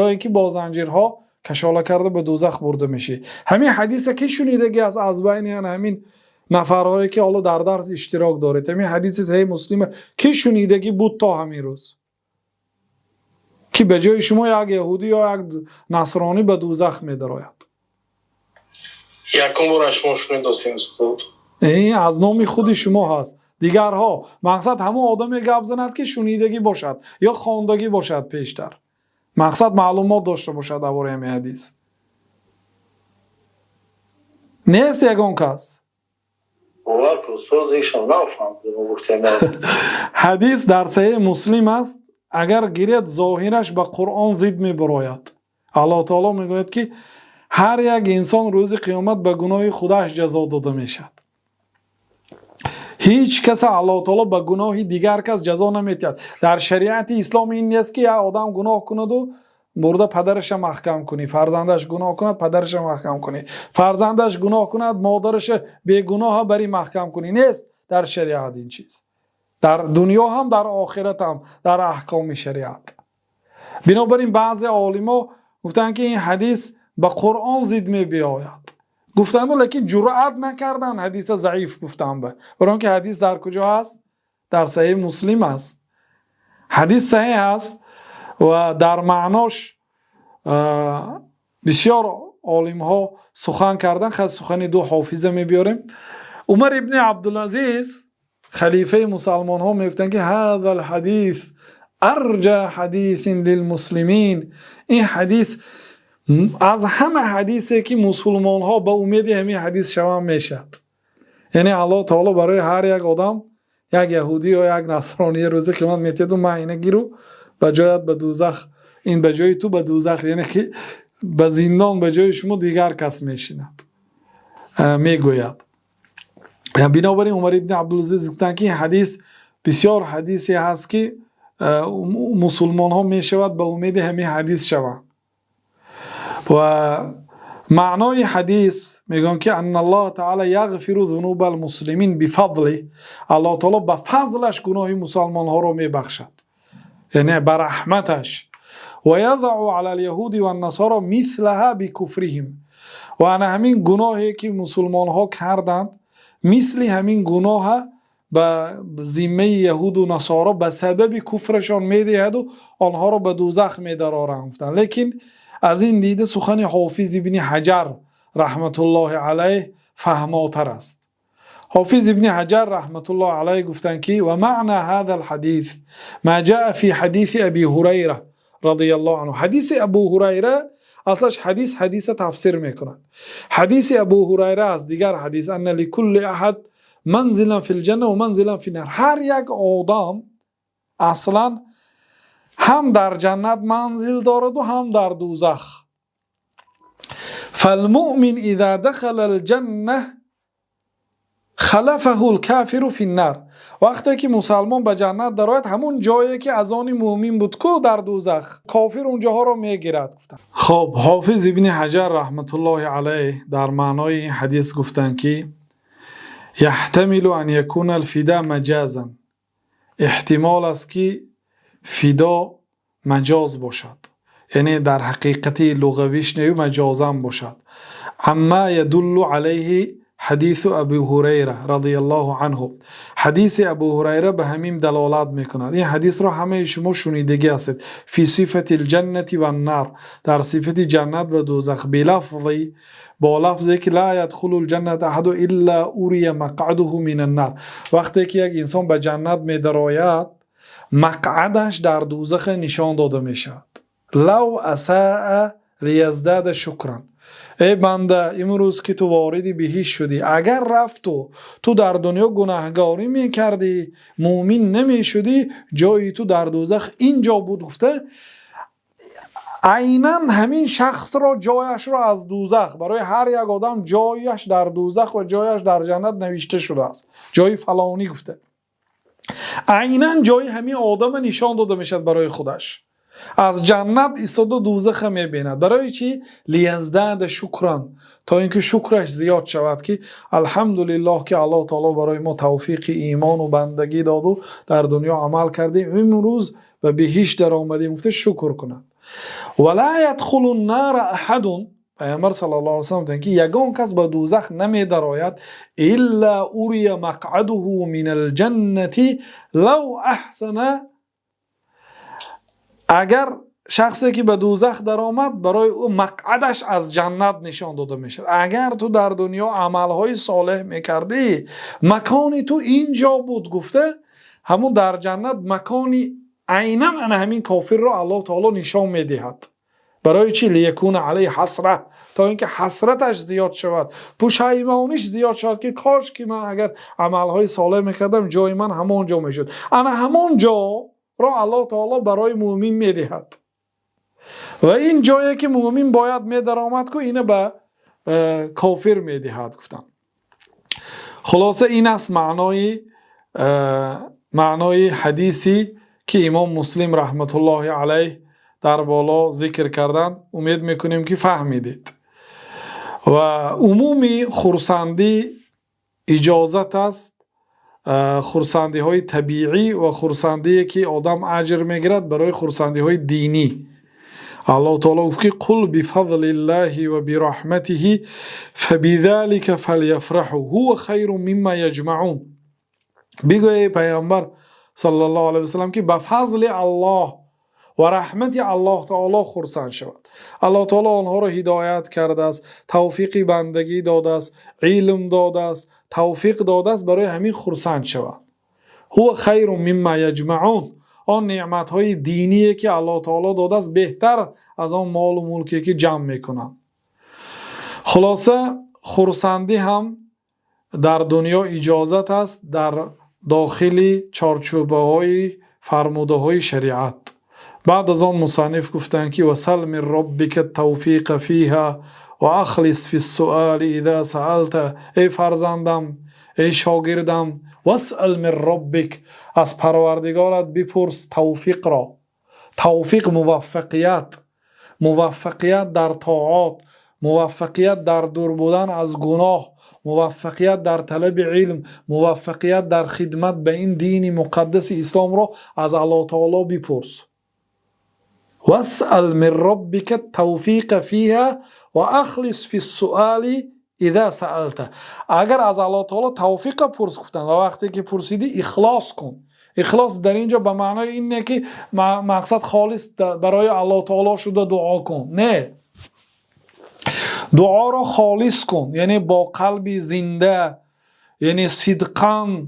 ё инки бо занҷирҳо кашола карда ба дӯзах бурда мешавӣ. Ҳамин ҳадисро ки шунидагӣ аз байни ҳамин нафарҳое, ки ҳоло дар дарс иштирок доред, ҳамин ҳадиси саҳеҳи Муслим ки шунидагӣ буд то ҳамин рӯз, ки ба ҷои шумо як яҳудӣ ё як насронӣ ба дӯзах медарояд? Якум бор аз шумо шунидосем, устод. Ин аз номи худи шумо ҳаст. Дигарҳо, мақсад, ҳамон одаме гап занад, ки шунидагӣ бошад ё хондагӣ бошад пештар, мақсад, маълумот дошта бошад дар бораи ҳамин ҳадис. Нест ягон кас? Бовар кун, устод, ишон нафаҳмидем, гуфтем. Ҳадис дар Саҳеҳи Муслим аст. Агар гиред, зоҳираш ба Қуръон зид мебарояд. Аллоҳ таоло мегӯяд, ки ҳар як инсон рӯзи қиёмат ба гуноҳи худаш ҷазо дода мешавад. Ҳеҷ каса Аллоҳ таоло ба гуноҳи дигар кас ҷазо наметиҳад. Дар шариати ислом ин нест, ки як одам гуноҳ кунаду бурда падараша маҳкам кунӣ, фарзандаш гуноҳ кунад, падараша маҳкам кунӣ, фарзандаш гуноҳ кунад, модараша бегуноҳа барӣ маҳкам кунӣ. Нест дар шариат ин чиз, дар дунё ҳам, дар охират ҳам, дар аҳкоми шариат. Бинобар ин баъзе олимо гуфтанд, ки ин ҳадис ба Қуръон зид мебиёяд, гуфтанду, лекин ҷуръат накарданд ҳадиса заиф гуфтанд, ба барои он ки ҳадис дар куҷо ҳаст? Дар Саҳеҳи Муслим аст. Ҳадис саҳеҳ аст ва дар маънош бисёр олимҳо сухан карданд. Сухани ду ҳофиза мебиёрем. Умар ибни Абдулазиз, халифаи мусалмонҳо, мегуфтанд, ки هذا الحديث أرجى حديث للمسلمين. Ин ҳадис аз ҳама ҳадисе, ки мусулмонҳо ба умеди ҳамин ҳадис шаванд, мешавад. Яъне Аллоҳ таоло барои ҳар як одам як яҳудӣ ё як насронӣ рӯзи қиёмат метиҳаду ман ина гиру ба ҷоят ба дӯзах, ин ба ҷои ту ба дӯзах, яъне ки ба зиндон ба ҷои шумо дигар кас мешинад, мегӯяд. Бинобар ин Умар ибни Абдулазиз гуфтанд, ки ин ҳадис бисёр ҳадисе ҳаст, ки мусулмонҳо мешавад ба умеди ҳамин ҳадис шаванд. Ва маънои ҳадис мегӯянд, ки أن الله تعالى يغفر ذنوب المسلمين بفضله. Аллоҳ таоло ба фазлаш гуноҳи мусалмонҳоро мебахшад, яъне ба раҳматаш. ويضع على اليهود والنصارى مثلها بكفرهم. Ва ана ҳамин гуноҳе, ки мусулмонҳо карданд, мисли ҳамин гуноҳа ба зиммаи яҳуду насоро ба сабаби куфрашон медиҳаду онҳоро ба дӯзах медароранд, гуфтанд. Лекин аз ин дида сухани Ҳофиз ибни Ҳаҷар раҳматуллоҳи алайҳ фаҳмотар аст. Ҳофиз ибни Ҳаҷар раҳматуллоҳи алайҳ гуфтанд, ки ومعنى هذا الحديث ما جاء في حديث أبي هريرة رضي الله عنه. Ҳадиси Абу Ҳурайра аслаш ҳадис ҳадиса тафсир мекунад. Ҳадиси Абу Ҳурайра аст, дигар ҳадис: أن لكل أحد منزلا في الجنة ومنزلا في النار. Ҳар як одам аслан ҳам дар ҷаннат манзил дораду, ҳам дар дӯзах. فالمؤمن إذا دخل الجنة خلفه الكافر في النار. Вақте ки мусалмон ба ҷаннат дарояд, ҳамун ҷое, ки аз они мӯмин буд ку дар дӯзах, кофир унҷоҳоро мегирад, гуфтанд. Хоб, Ҳофиз ибни Ҳаҷар раҳматуллоҳи алайҳ дар маънои ин ҳадис гуфтанд, ки يحتمل أن يكون الفداء مجازا. Эҳтимол аст, ки фидо маҷоз бошад, яъне дар ҳақиқати луғавиш нею, маҷозан бошад. عما يدل عليه حديث أبي هريرة رضي الله عنه. Ҳадиси Абу Ҳурайра ба ҳамин далолат мекунад. Ин ҳадисро ҳамаи шумо шунидагӣ ҳастед. في صفة الجنة والنار, дар сифати ҷаннат ва дӯзах, بلفظ, бо лафзе ки لا يدخل الجنة أحد إلا أري مقعده من النار. Вақте ки як инсон ба ҷаннат медарояд, мақъадаш дар дӯзаха нишон дода мешавад. لو أساء ليزداد شكرا. Эй банда, имрӯз ки ту вориди биҳишт шудӣ, агар рафту ту дар дунё гунаҳгорӣ мекардӣ, мӯмин намешудӣ, ҷои ту дар дӯзах ин ҷо буд, гуфта айнан ҳамин шахсро ҷояшро аз дӯзах, барои ҳар як одам ҷояш дар дӯзах ва ҷояш дар ҷаннат навишта шудааст, ҷои фалонӣ гуфта айнан ҷои ҳамин одама нишон дода мешавад барои худаш. Аз ҷаннат истода дӯзаха мебинад. Барои чӣ? ليزداد شكرا, то ин ки шукраш зиёд шавад, ки алҳамдулиллоҳ, ки Аллоҳ таоло барои мо тавфиқи имону бандагӣ доду дар дунё амал кардем, имрӯз ба биҳишт даромадем, гуфта шукр кунад. ولا يدخل النار أحد, Пайғамбар саллаллоҳу алайҳи васаллам гуфтанд, ки ягон кас ба дӯзах намедарояд, إلا أري مقعده من الجنة لو أحسن. Агар шахсе ки ба дӯзах даромад, барои ӯ мақъадаш аз ҷаннат нишон дода мешавад. Агар ту дар дунё амалҳои солеҳ мекардӣ, макони ту ин ҷо буд, гуфта ҳамун дар ҷаннат макони айнан ана ҳамин кофирро Аллоҳ таоло нишон медиҳад. Барои чӣ? ليكون عليه حسرة, то ин ки ҳасраташ зиёд шавад, пушаймониш зиёд шавад, ки кош ки ман агар амалҳои солеҳ мекардам, ҷои ман ҳамон ҷо мешуд. Ана ҳамон ҷоро Аллоҳ таоло барои мӯмин медиҳад ва ин ҷое ки мӯмин бояд медаромад ку, ина ба кофир медиҳад, гуфтанд. Хулоса, ин аст маънои ҳадиси ки имом Муслим раҳматуллоҳи алайҳ дар боло зикр карданд. Умед мекунем, ки фаҳмидед. Ва умуми хурсандӣ иҷозат аст, хурсандиҳои табиӣ ва хурсандие ки одам аҷр мегирад барои хурсандиҳои динӣ. Аллоҳ таоло гуфт, ки قل بفضل الله وبرحمته فبذلك فليفرحوا هو خير مما يجمعون. Бигӯ, эй пайғамбар саллаллоҳу алайҳи васаллам, ки ба фазли Аллоҳ ва раҳмати Аллоҳ таоло хурсанд шавад. Аллоҳ таоло онҳоро ҳидоят кардааст, тавфиқи бандагӣ додааст, илм додааст, тавфиқ додааст, барои ҳамин хурсанд шавад. هو خير مما يجمعون. Он неъматҳои диние ки Аллоҳ таоло додааст, беҳтар аз он молу мулке ки ҷамъ мекунанд. Хулоса, хурсандӣ ҳам дар дунё иҷозат аст дар дохили чорчӯбаҳои фармудаҳои шариат. Баъд аз он мусанниф гуфтанд, ки وسل من ربك التوفيق فيها وأخلص في السؤال إذا سألت. Эй фарзандам, эй шогирдам, واسأل من ربك, аз Парвардигорат бипурс тавфиқро. Тавфиқ — муваффақият, муваффақият дар тоат, муваффақият дар дур будан аз гуноҳ, муваффақият дар талаби илм, муваффақият дар хидмат ба ин дини муқаддаси исломро аз Аллоҳ таоло бипурс. واسأل من ربك التوفيق فيها وأخلص في السؤال إذا سألت. Агар аз Аллоҳ таоло тавфиқа пурс гуфтанд ва вақте ки пурсидӣ, ихлос кун. Ихлос дар ин ҷо ба маънои ин не, ки мақсад холис барои Аллоҳ таоло шуда дуо кун. Не, дуоро холис кун, яъне бо қалби зинда, яъне сидқан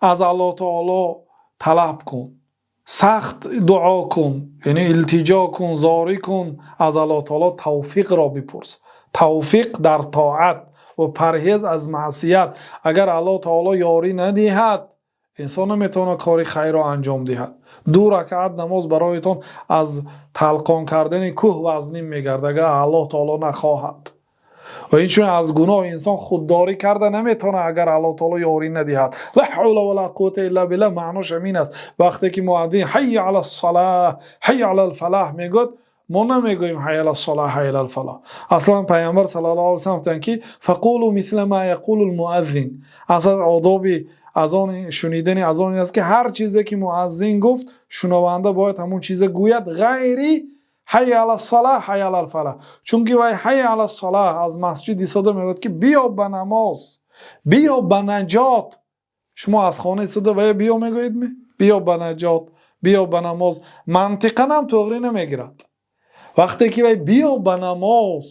аз Аллоҳ таоло талаб кун, сахт дуо кун, яъне илтиҷо кун, зорӣ кун, аз Аллоҳ таоло тавфиқро бипурс, тавфиқ дар тоат ва парҳез аз маъсият. Агар Аллоҳ таоло ёрӣ надиҳад, инсон наметавонад кори хайрро анҷом диҳад. Ду ракаат намоз бароятон аз талқон кардани кӯҳ вазнин мегардад, агар Аллоҳ таоло нахоҳад. Ва инчунин аз гуноҳ инсон худдорӣ карда наметавонад, агар Аллоҳ таоло ёрӣ надиҳад. لا حول ولا قوة إلا بالله, маънош ҳамин аст. Вақте ки муаддин حي على الصلاة, حي على الفلاح мегӯяд, мо намегӯем حي على الصلاة, حي على الفلاح. Аслан Пайғамбар саллаллоҳу алайҳи васаллам гуфтанд, ки فقولوا مثل ما يقول المؤذن. Аслан одоби азон, шунидани азон ин аст, ки ҳар чизе ки муаззин гуфт, шунаванда бояд ҳамон чиза гӯяд, ғайри حي على الصلاة, حي على الفلاح. Чунки вай حي على الصلاة аз масҷид истода мегӯяд, ки биё ба намоз, биё ба наҷот. Шумо аз хона истода вая биё мегӯедми? Биё ба наҷот, биё ба намоз мантиқан ҳам тоғрӣ намегирад. Вақте ки вай биё ба намоз,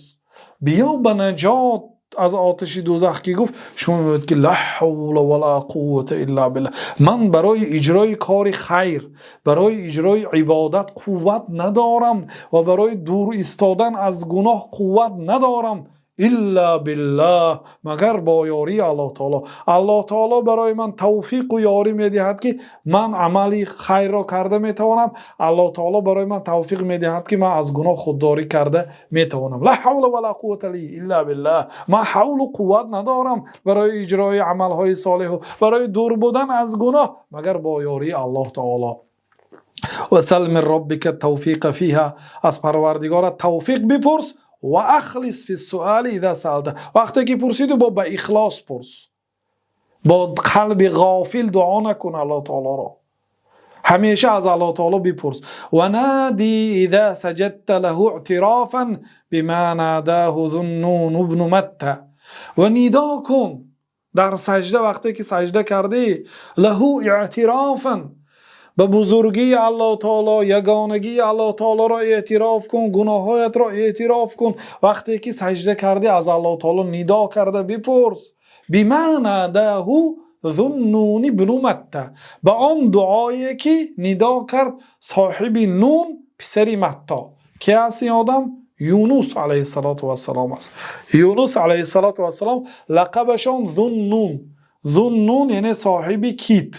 биё ба наҷот. аз оташи дӯзах ки гуфт, шумо мегӯед ки ла ҳавла ва ла қуввата илла биллаҳ, ман барои иҷрои кори хайр, барои иҷрои ибодат қувват надорам ва барои дур истодан аз гуноҳ қувват надорам илла биллаҳ, магар бо ёрии Аллоҳи таъоло. Аллоҳи таъоло барои ман тавфиқ ва ёрӣ медиҳад ки ман амали хайрро карда метавонам. Аллоҳи таъоло барои ман тавфиқ медиҳад ки ман аз гуноҳ худдорӣ карда метавонам. Ла ҳавла ва ла қуввата илла биллаҳ, ман ҳавл ва қувват надорам барои иҷрои амалҳои солеҳ ва барои дур будан аз гуноҳ магар бо ёрии Аллоҳи таъоло. Ва сал мин роббика тавфиқа фиҳа, аз Парвардигорат тавфиқ бипурс. Ва ахлис фи суали иза саалта, вақте ки пурсидӣ бо ба ихлос пурс, бо қалби ғофил дуо накун Аллоҳи таъолоро, ҳамеша аз Аллоҳи таъоло бипурс. Ва нади иза саҷадта лаҳу иътирофан бима надаҳу Зуннун ибну Матта, ва нидо кун дар саҷда вақте ки саҷда кардӣ, лаҳу иътирофан, ба бузургии Аллоҳи таъоло, ягонагии Аллоҳи таъолоро эътироф кун, гуноҳҳоятро эътироф кун. Вақте ки саҷда кардӣ аз Аллоҳи таъоло нидо карда бипурс. Бима надаҳу Зуннун ибну Матта, ба он дуое ки нидо кард соҳиби Нун писари Матто. Ки аст ин одам? Юнус алайҳиссалоту вассалом аст. Юнус алайҳиссалоту вассалом лақабашон Зуннун. Зуннун яъне соҳиби кит,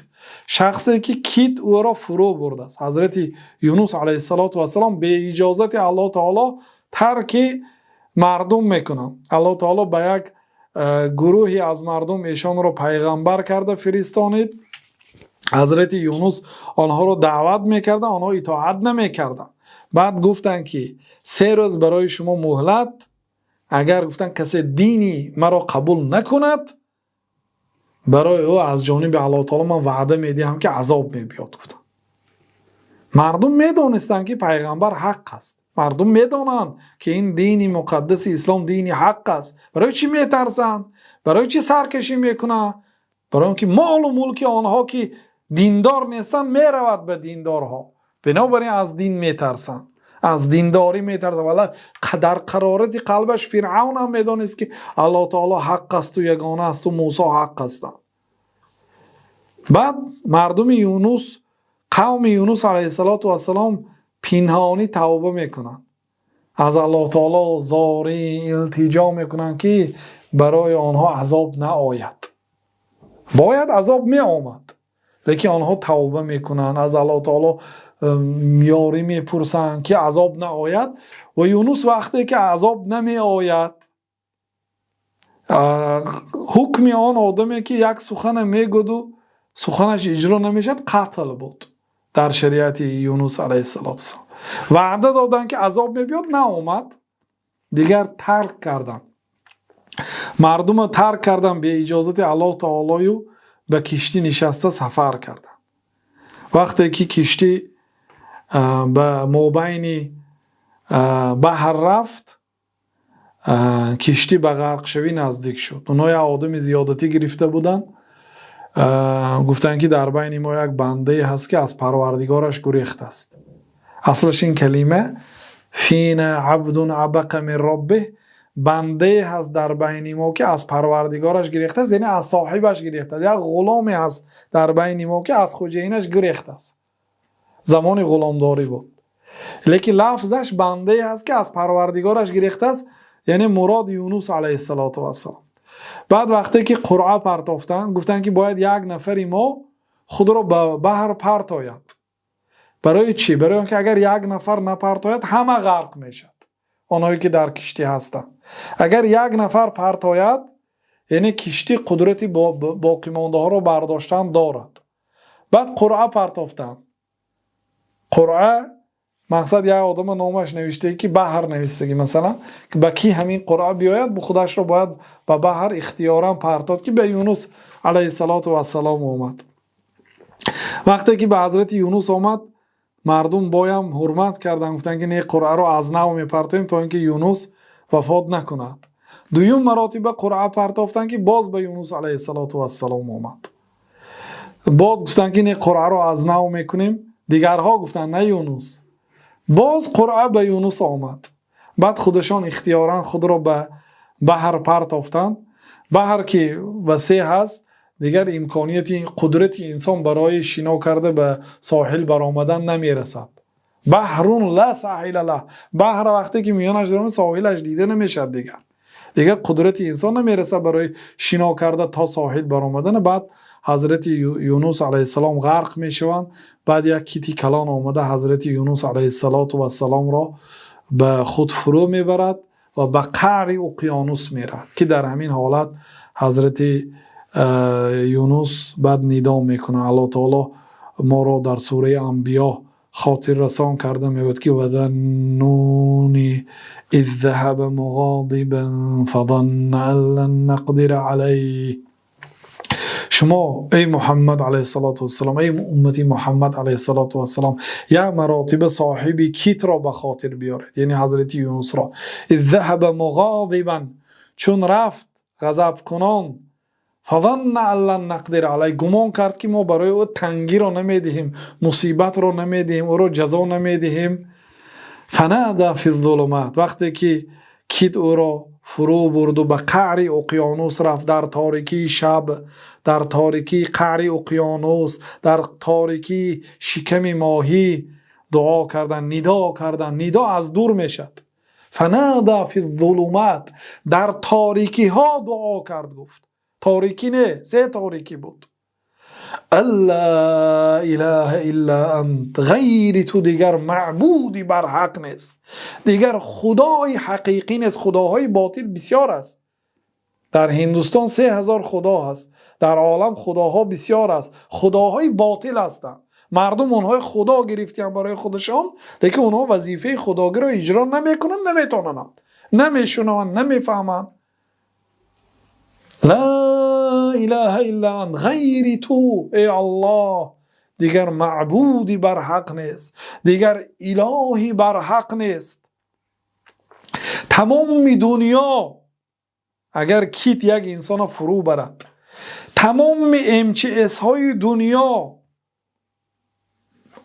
шахсе ки кит ӯро фурӯ бурдааст. Ҳазрати Юнус алайҳиссалоту вассалом бе иҷозати Аллоҳи таъоло тарки мардум мекунанд. Аллоҳи таъоло ба як гурӯҳе аз мардум эшонро пайғамбар карда фиристонид. Ҳазрати Юнус онҳоро даъват мекарданд, онҳо итоат намекарданд. Баъд гуфтанд ки 3 рӯз барои шумо муҳлат, агар гуфтанд касе дини маро қабул накунад, барои ӯ аз ҷониби Аллоҳи таъоло ман ваъда медиҳам ки азоб мебиёд. Гуфтанд. Мардум медонистанд ки пайғамбар ҳақ аст. Мардум медонанд ки ин дини муқаддаси ислом дини ҳақ аст. Барои чӣ метарсанд? Барои чӣ саркашӣ мекунанд? Барои он ки молу мулки онҳо ки диндор нестанд меравад ба диндорҳо. Бинобар ин аз дин метарсанд, аз диндорӣ метарсанд. Вале дар қарорати қалбаш Фиръавн ҳам медонист ки Аллоҳи таъоло ҳақ аст ва ягона аст ва Мусо ҳақ ҳастанд. Баъд мардуми Юнус, қавми Юнус алайҳиссалоту вассалом пинҳонӣ тавба мекунанд, аз Аллоҳи таъоло зорӣ илтиҷо мекунанд ки барои онҳо азоб наояд. Бояд азоб меомад, лекин онҳо тавба мекунанд, аз Аллоҳи таъоло ёрӣ мепурсанд ки азоб наояд. Ва Юнус вақте ки азоб намеояд, ҳукми он одаме ки як сухане мегӯду суханаш иҷро намешавад қатл буд дар шариати Юнус алайҳиссалоту вассалом. Ваъда доданд ки азоб мебиёд, наомад, дигар тарк карданд, мардумро тарк карданд бе иҷозати Аллоҳу таолою ба киштӣ нишаста сафар карданд. Вақте ки киштӣ ба мобайни баҳр рафт, киштӣ ба ғарқшавӣ наздик шуд. Онҳо як одами зиёдатӣ гирифта буданд, гуфтанд ки дар байни мо як бандае ҳаст ки аз Парвардигораш гурехтааст. Аслаш ин калима фина абдун абақа мин роббиҳ, бандае ҳаст дар байни мо ки аз Парвардигораш гирехтааст, яъне аз соҳибаш гирехтааст. Як ғуломе ҳаст дар байни мо ки аз хуҷаинаш гурехтааст. Замони ғуломдорӣ буд, лекин лафзаш бандае ҳаст ки аз Парвардигораш гирехтааст, яъне мурод Юнус алайҳиссалоту вассалом. Баъд вақте ки қуръа партофтанд, гуфтанд ки бояд як нафари мо худро ба баҳр партояд. Барои чӣ? Барои он ки агар як нафар напартояд, ҳама ғарқ мешавад, онҳое ки дар киштӣ ҳастанд. Агар як нафар партояд, яъне киштӣ қудрати боқимондаҳоро бардоштан дорад. Баъд қуръа партофтанд. Қуръа мақсад як одама номаш навиштаги ки баҳр навиштаги, масалан, ба ки ҳамин қуръа биёяд, худашро бояд ба баҳр ихтиёран партод, ки ба Юнус алайҳиссалоту вассалом омад. Вақте ки ба ҳазрати Юнус омад, мардум боям ҳурмат карданд, гуфтанд ки не, қуръаро аз нав мепартоем то ин ки Юнус вафот накунад. Дуюм маротиба қуръа партофтанд ки боз ба Юнус алайҳиссалоту вассалом омад. Боз гуфтанд ки не, қуръаро аз нав мекунем. Дигарҳо гуфтанд на Юнус. Боз қуръа ба Юнус омад. Баъд худашон ихтиёран худро ба Баҳр партофтанд. Баҳр ки васеъ ҳаст, дигар имконияти қудрати инсон барои шино карда ба соҳил баромадан намерасад. Баҳрун ла соҳила лаҳ. Баҳр вақте ки миёнаш даромад, соҳилаш дида намешавад дигар. Дигар қудрати инсон намерасад барои шино карда то соҳил баромадан. Баъд ҳазрати Юнус алайҳиссалом ғарқ мешаванд. Баъд як кити калон омада ҳазрати Юнус алайҳиссалом-ро ба худ фурӯ мебарад ва ба қаъри уқёнус меравад, ки дар ҳамин ҳолат ҳазрати Юнус баъд нидо мекунад. Аллоҳи таъоло моро дар сураи Анбиё хотиррасон карда мегӯяд, ки وَذَا النُّونِ إِذ ذَهَبَ مُغَاضِبًا فَظَنَّ أَن لَّن نَّقْدِرَ عَلَيْهِ. Шумо эй Муҳаммад алайҳиссалоту вассалом, эй уммати Муҳаммад алайҳиссалоту вассалом, як маротиба соҳиби китро ба хотир биёред, яъне ҳазрати Юнусро. إِذ ذَهَبَ مُغَاضِبًا, чун рафт ғазабкунон, فَظَنَّ أَن لَّن نَّقْدِرَ عَلَيْهِ, гумон кард, ки мо барои ӯ тангиро намедиҳем, мусибатро намедиҳем, ӯро ҷазо намедиҳем. فَنَادَىٰ فِي الظُّلُمَاتِ, вақте ки кит ӯро фурӯ бурду ба қаъри уқёнус рафт, дар торикии шаб, дар торикии қаъри уқёнус, дар торикии шиками моҳӣ дуо кардан, нидо кардан. Нидо аз дур мешавад. فَنَادَىٰ فِي الظُّلُمَاتِ, дар торикиҳо дуо кард. Гуфт, торикӣ не, се торикӣ буд. أَن لَّا إِلَٰهَ إِلَّا أَنتَ, ғайри ту дигар маъбуди барҳақ нест, дигар худои ҳақиқӣ нест. Худоҳои ботил бисёр аст. Дар Ҳиндустон 3000 худо ҳаст, дар олам худоҳо бисёр аст. Худоҳои ботил ҳастанд. Мардум онҳои худо гирифтианд барои худашон, лекин онҳо вазифаи худогиро иҷро намекунанд, наметавонанд, намешунаванд, намефаҳманд. لَا إِلَٰهَ إِلَّا أَنتَ, ғайри ту, эй Аллоҳ, дигар маъбуди барҳақ нест, дигар илоҳи барҳақ нест. Тамоми дунё агар кит як инсонро фурӯ барад, тамоми МЧС ҳои дунё,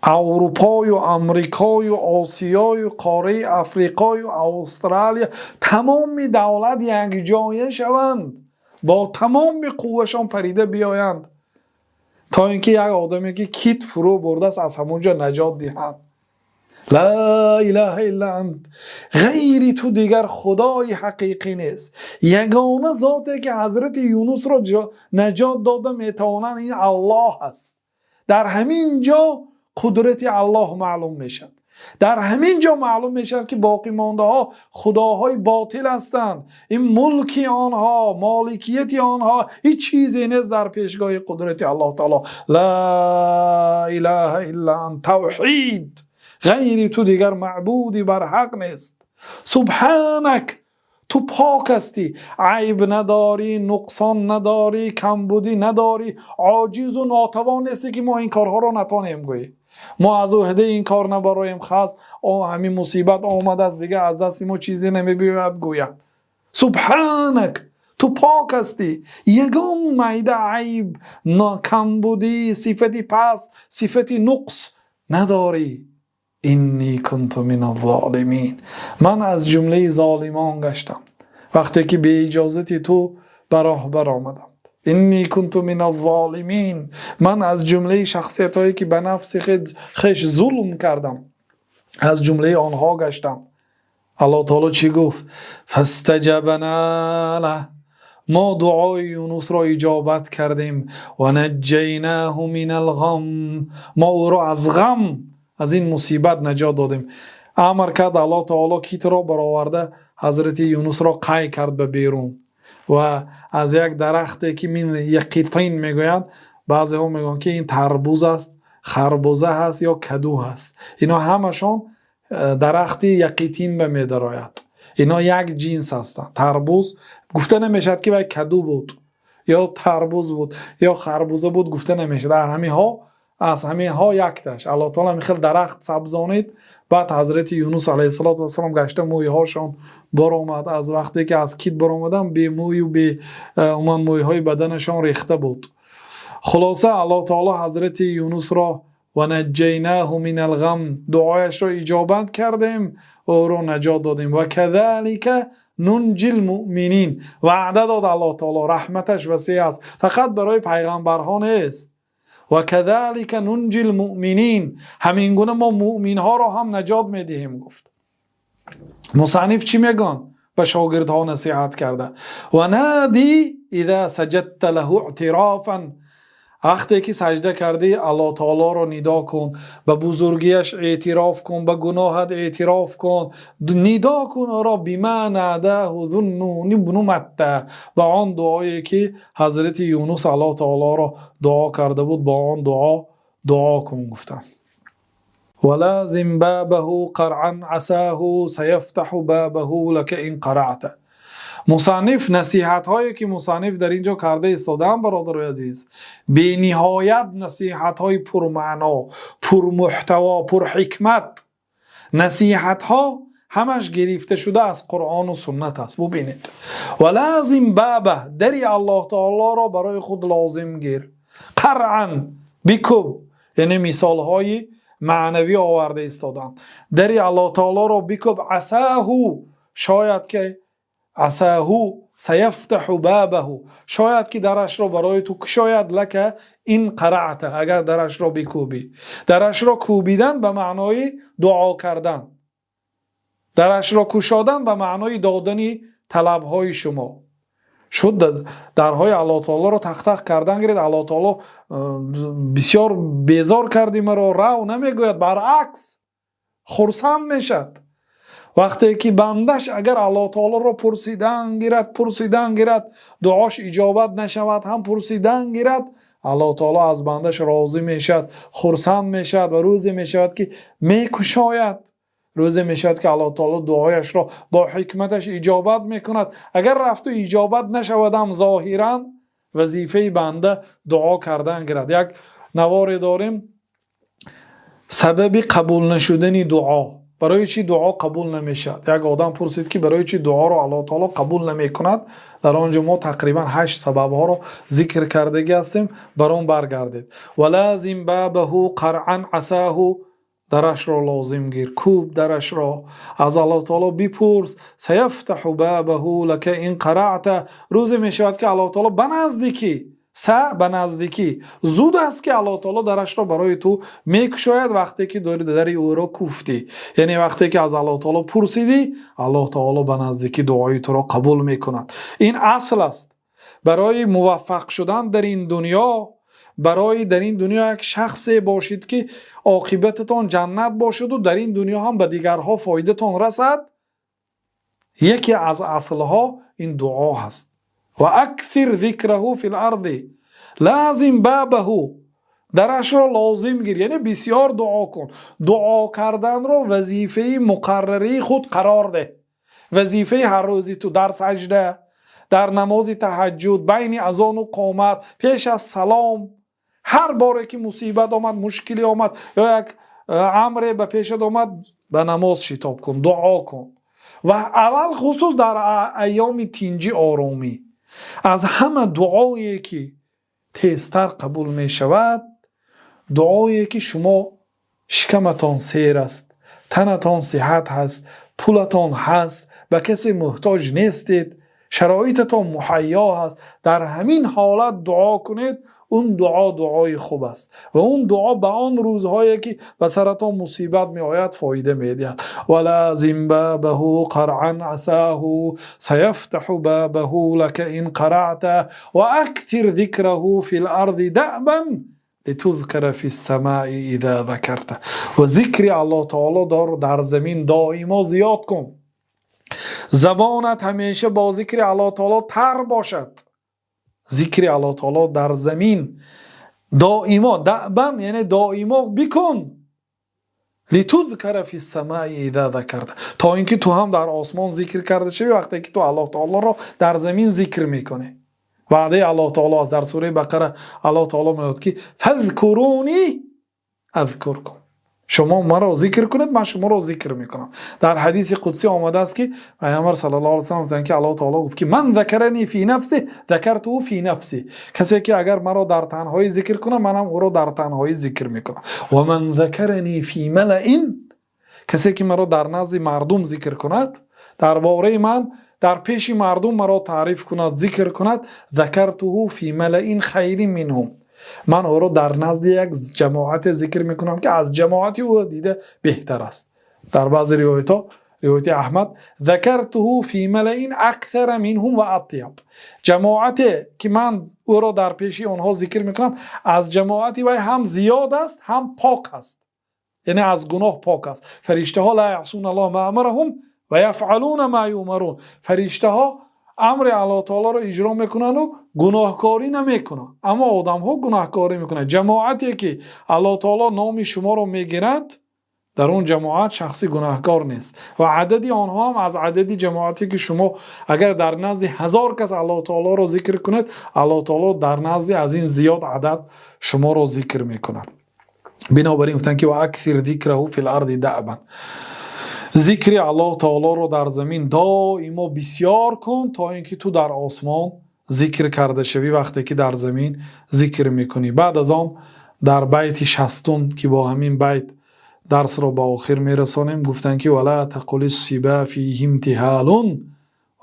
Аврупою, Амрикою, Осиёю, қораи Африқою, Австралия, тамоми давлат якҷоя шаванд, бо тамоми қуввашон парида биёянд, то ин ки як одаме, ки кит фурӯ бурдааст, аз ҳамон ҷо наҷот диҳанд. لَا إِلَٰهَ إِلَّا أَنتَ, ғайри ту дигар худои ҳақиқӣ нест. Ягона зоте, ки ҳазрати Юнусро наҷот дода метавонанд, ин Аллоҳ аст. Дар ҳамин ҷо қудрати Аллоҳ маълум мешавад. Дар ҳамин ҷо маълум мешавад, ки боқимондаҳо худоҳои ботил ҳастанд. Ин мулки онҳо, моликияти онҳо ҳеҷ чизе нест дар пешгоҳи қудрати Аллоҳ таъоло. لَا إِلَٰهَ إِلَّا أَنتَ, тавҳид. Ғайри ту дигар маъбуди барҳақ нест. سُبْحَانَكَ, ту пок ҳастӣ, айб надорӣ, нуқсон надорӣ, камбудӣ надорӣ, оҷизу нотавон нестӣ, ки мо ин корҳоро натонем гӯем, мо аз уҳдаи ин кор набароем, хас ҳамин мусибат омадааст, дигар аз дасти мо чизе намебиёяд гӯяд. سُبْحَانَكَ, ту пок ҳастӣ, ягон майда айб, камбудӣ, сифати паст, сифати нуқс надорӣ. إِنِّي كُنتُ مِنَ الظَّالِمِينَ, ман аз ҷумлаи золимон гаштам, вақте ки беиҷозати ту ба роҳ баромадам. إِنِّي كُنتُ مِنَ الظَّالِمِينَ, ман аз ҷумлаи шахсиятҳое, ки ба нафси хеш зулм кардам, аз ҷумлаи онҳо гаштам. Аллоҳ таоло чӣ гуфт? فَاسْتَجَبْنَا لَهُ, мо дуои Юнусро иҷобат кардем. وَنَجَّيْنَاهُ مِنَ الْغَمِّ, мо ӯро аз ғам, аз ин мусибат наҷот додем. Амр кард Аллоҳ таоло, китро бароварда, ҳазрати Юнусро қай кард ба берун ва аз як дарахте, ки مِن يَقْطِينٍ мегӯянд. Баъзеҳо мегӯянд, ки ин тарбуз аст, харбуза ҳаст ё каду ҳаст. Ино ҳамашон дарахти яқитин ба медарояд. Ино як ҷинс ҳастанд. Тарбуз гуфта намешавад, ки вай каду буд ё тарбуз буд ё харбуза буд, гуфта намешавад. Дар ҳаминҳо, аз ҳаминҳо якташ. Аллоҳ таоло ҳамин хел дарахт сабзонид. Баъд ҳазрати Юнус алайҳиссалоту вассалом гашта, мӯйҳошон баромад. Аз вақте ки аз кит баромадан, бемӯю бе умуман мӯйҳои баданашон рехта буд. Хулоса, Аллоҳ таоло ҳазрати Юнусро وَنَجَّيْنَاهُ مِنَ الْغَمِّ, дуояшро иҷобат кардем ва ӯро наҷот додем. وَكَذَلِكَ. нунҷил муъминин. Ваъда дод Аллоҳ таоло, раҳматаш васеъ аст, фақат барои пайғамбарҳо нест. Ва казалика нунҷил муъминин, ҳамин гуна мо муъминҳоро ҳам наҷот медиҳем, гуфт. Мусанниф чӣ мегӯянд? Ба шогирдҳо насиҳат карда: ва нади иза саҷадта лаҳу иътирофан, вақте ки саҷда кардӣ Аллоҳ таолоро нидо кун, ба бузургиаш эътироф кун, ба гуноҳат эътироф кун, нидо кун ӯро бима надаҳу зуннун ибну матта, ба он дуое ки ҳазрати Юнус Аллоҳ таолоро дуо карда буд, бо он дуо дуо кун, гуфтанд. Валазим бабаҳу қаръан асаҳу саяфтаҳу бабаҳу лака ин қараъта. Мусанниф насиҳатҳое ки мусанниф дар ин ҷо карда истодаам, бародарои азиз, бениҳоят насиҳатҳои пурмаъно, пурмуҳтаво, пурҳикмат. Насиҳатҳо ҳамаш гирифта шуда аз Қуръону суннат аст. Бубинед, ва лазим баба, дари Аллоҳ таолоро барои худ лозим гир, қаръан бикӯб, яъне мисолҳои маънавӣ оварда истодаанд. Дари Аллоҳ таолоро бикӯб, асаҳу, шояд ки асаҳу саяфтаҳу бабаҳу, шояд ки дарашро барои ту кушояд, лака ин қараъта, агар дарашро бикӯбӣ. Дарашро кӯбидан ба маънои дуо кардан, дарашро кушодан ба маънои додани талабҳои шумо шуд. Дарҳои Аллоҳ таолоро тақ-тақ кардан гиред, Аллоҳ таоло бисёр безор карди маро, рав намегӯяд, баръакс хурсанд мешавад вақте ки бандаш агар Аллоҳ таолоро пурсидан гирад, пурсидан гирад, дуош иҷобат нашавад ҳам пурсидан гирад, Аллоҳ таоло аз бандаш розӣ мешавад, хурсанд мешавад ва рӯзе мешавад ки мекушояд, рӯзе мешавад ки Аллоҳ таоло дуояшро бо ҳикматаш иҷобат мекунад. Агар рафту иҷобат нашавад ҳам зоҳиран вазифаи банда дуо кардан гирад. Як наворе дорем, сабаби қабул нашудани дуо, барои чӣ дуо қабул намешавад. Як одам пурсид ки барои чӣ дуоро Аллоҳ таоло қабул намекунад. Дар он ҷо мо тақрибан 8 сабабҳоро зикр кардагӣ ҳастем, бар он баргардед. Валазим бабаҳу қаръан асаҳу, дарашро лозим гир, кӯб дарашро, аз Аллоҳ таоло бипурс, саяфтаҳу бабаҳу лака ин қараъта, рӯзе мешавад ки Аллоҳ таоло ба наздикӣ, са ба наздикӣ, зуд аст ки Аллоҳ таоло дарашро барои ту мекушояд вақте ки дори дари ӯро куфтӣ, яъне вақте ки аз Аллоҳ таоло пурсидӣ, Аллоҳ таоло ба наздикӣ дуои туро қабул мекунад. Ин асл аст барои муваффақ шудан дар ин дунё, барои дар ин дунё як шахсе бошед ки оқибататон ҷаннат бошаду дар ин дунё ҳам ба дигарҳо фоидатон расад. Яке аз аслҳо ин дуо ҳаст. Ва аксир зикраҳу фил арди лазим бабаҳу, дарашро лозим гир, яъне бисёр дуо кун. Дуо карданро вазифаи муқаррарии худ қарор деҳ, вазифаи ҳаррӯзи ту дар саҷда, дар намози таҳаҷҷуд, байни азону қомат, пеш аз салом, ҳар боре ки мусибат омад, мушкиле омад ё як амре ба пешат омад, ба намоз шитоб кун, дуо кун. Ва алалхусус дар айёми тинҷӣ, оромӣ, аз ҳама дуое ки тезтар қабул мешавад, дуое ки шумо шикаматон сер аст, танатон сиҳат ҳаст, пулатон ҳаст, ба касе муҳтоҷ нестед, шароитатон муҳайё ҳаст, дар ҳамин ҳолат дуо кунед, он дуо дуои хуб аст ва он дуо ба он рӯзҳое ки ба саратон мусибат меояд фоида медиҳад. Валазим бабаҳу қаръан асаҳу саяфтаҳу бабаҳу лака ин қараъта ва аксир зикраҳу фил арди даъбан литузкара фис самаи иза закарта. Ва зикри Аллоҳ таоло дар замин доимо зиёд кун, забонат ҳамеша бо зикри Аллоҳ таоло тар бошад. Зикри Аллоҳ таоло дар замин доимо, даъбан яъне доимо бикун, литузкара фис самаи иза закарта, то ин ки ту ҳам дар осмон зикр карда шавӣ вақте ки ту Аллоҳ таолоро дар замин зикр мекунӣ. Ваъдаи Аллоҳ таоло аст дар сураи Бақара. Аллоҳ таоло мегӯяд ки фазкуруни азкуркум, шумо маро зикр кунед, ман шуморо зикр мекунам. Дар ҳадиси қудсӣ омадааст ки Пайғамбар саллаллоҳу алайҳи васаллам гуфтанд ки Аллоҳ таоло гуфт ки ман закарани фи нафси закартуҳу фи нафси, касе ки агар маро дар танҳоӣ зикр кунад, манам ӯро дар танҳоӣ зикр мекунам. Ва ман закарани фи малаин, касе ки маро дар назди мардум зикр кунад, дар бораи ман дар пеши мардум маро таъриф кунад, зикр кунад, ذكرته في ملإ خير منهم, ман ӯро дар назди як ҷамоате зикр мекунам, ки аз ҷамоати ӯ дида беҳтар аст. Дар баъзе ривоятҳо, ривояти Аҳмад, ذكرته في ملإ أكثر منهم وأطيب, ҷамоате ки ман ӯро дар пеши онҳо зикр мекунам, аз ҷамоати вай ҳам зиёд аст, ҳам пок аст, яъне аз гуноҳ пок аст. Фариштаҳо لا يعصون الله ما أمرهم ويفعلون ما يؤمرون. Фариштаҳо амри Аллоҳ таолоро иҷро мекунанду гуноҳкорӣ намекунанд, аммо одамҳо гуноҳкорӣ мекунанд. Ҷамоате ки Аллоҳ таоло номи шуморо мегирад, дар он ҷамоат шахси гуноҳкор нест ва адади онҳо ҳам аз адади ҷамоате ки шумо агар дар назди 1000 кас Аллоҳ таолоро зикр кунед, Аллоҳ таоло дар назди аз ин зиёд адад шуморо зикр мекунад. Бинобар ин гуфтанд, ки وأكثر ذكره في الأرض دأبا, зикри Аллоҳ таолоро дар замин доимо бисёр кун, то ин ки ту дар осмон зикр карда шавӣ, вақте ки дар замин зикр мекунӣ. Баъд аз он дар байти 60-ум, ки бо ҳамин байт дарсро ба охир мерасонем, гуфтанд, ки ولا تقل الصبا فيه امتهال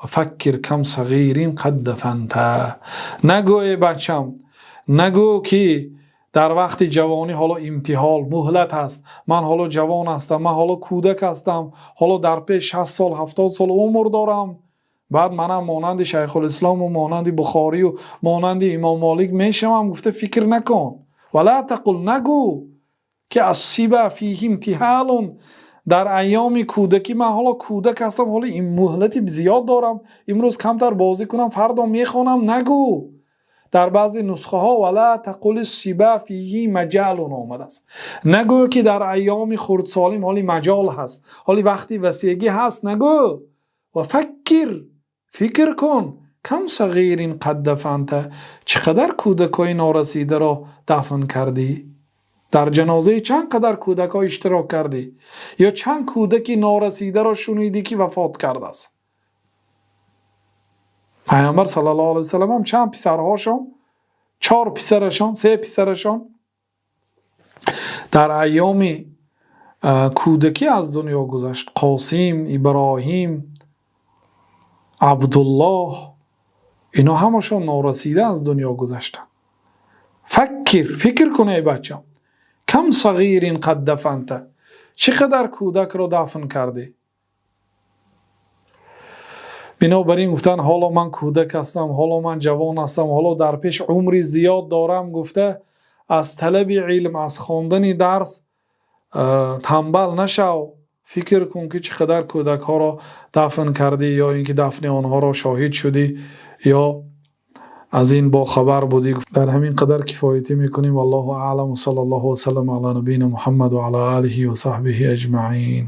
وفكر كم صغير قد دفنت. Нагӯ, эй бачам, нагӯ, ки дар вақти ҷавонӣ ҳоло имтиҳол муҳлат ҳаст, ман ҳоло ҷавон ҳастам, ман ҳоло кӯдак ҳастам, ҳоло дар пеш 60 сол, 70 сол умр дорам, баъд манам монанди Шайхулислому монанди Бухорию монанди Имом Молик мешавам, гуфта фикр накун. ولا تقل, нагӯ, ки الصبا فيه امتهال, дар айёми кӯдакӣ ман ҳоло кӯдак ҳастам, ҳоло муҳлати зиёд дорам, имрӯз камтар бозӣ кунам, фардо мехонам, нагӯ. Дар баъзе нусхаҳо ولا تقل الصبا فيه مجال омадааст. Нагӯ, ки дар айёми хурдсолим ҳоли маҷол ҳаст, ҳоли вақти васеъгӣ ҳаст, нагӯ. وفكر, фикр кун, كم صغير قد دفنت, чӣ қадар кӯдакҳои норасидаро дафн кардӣ, дар ҷанозаи чанд қадар кӯдакҳо иштирок кардӣ ё чанд кӯдаки норасидаро шунидӣ, ки вафот кардааст. Пайғамбар صلى الله عليه وسلم ҳам чанд писарҳошон, чор писарашон, се писарашон дар айёми кӯдакӣ аз дунё гузашт: Қосим, Иброҳим, Абдуллоҳ. Ино ҳамашон норасида аз дунё гузаштанд. فكر, фикр кун, эй бачам, كم صغير قد دفنت, чӣ қадар кӯдакро дафн кардӣ. Бинобар ин гуфтанд, ҳоло ман кӯдак ҳастам, ҳоло ман ҷавон ҳастам, ҳоло дар пеш умри зиёд дорам, гуфта аз талаби илм, аз хондани дарс танбал нашав. Фикр кун, ки чӣ қадар кӯдакҳоро дафн кардӣ ё ин ки дафни онҳоро шоҳид шудӣ ё аз ин бохабар будӣ. Дар ҳамин қадар кифоятӣ мекунем. والله أعلم. صلى الله وسلم على نبينا محمد وعلى آله وصحبه أجمعين.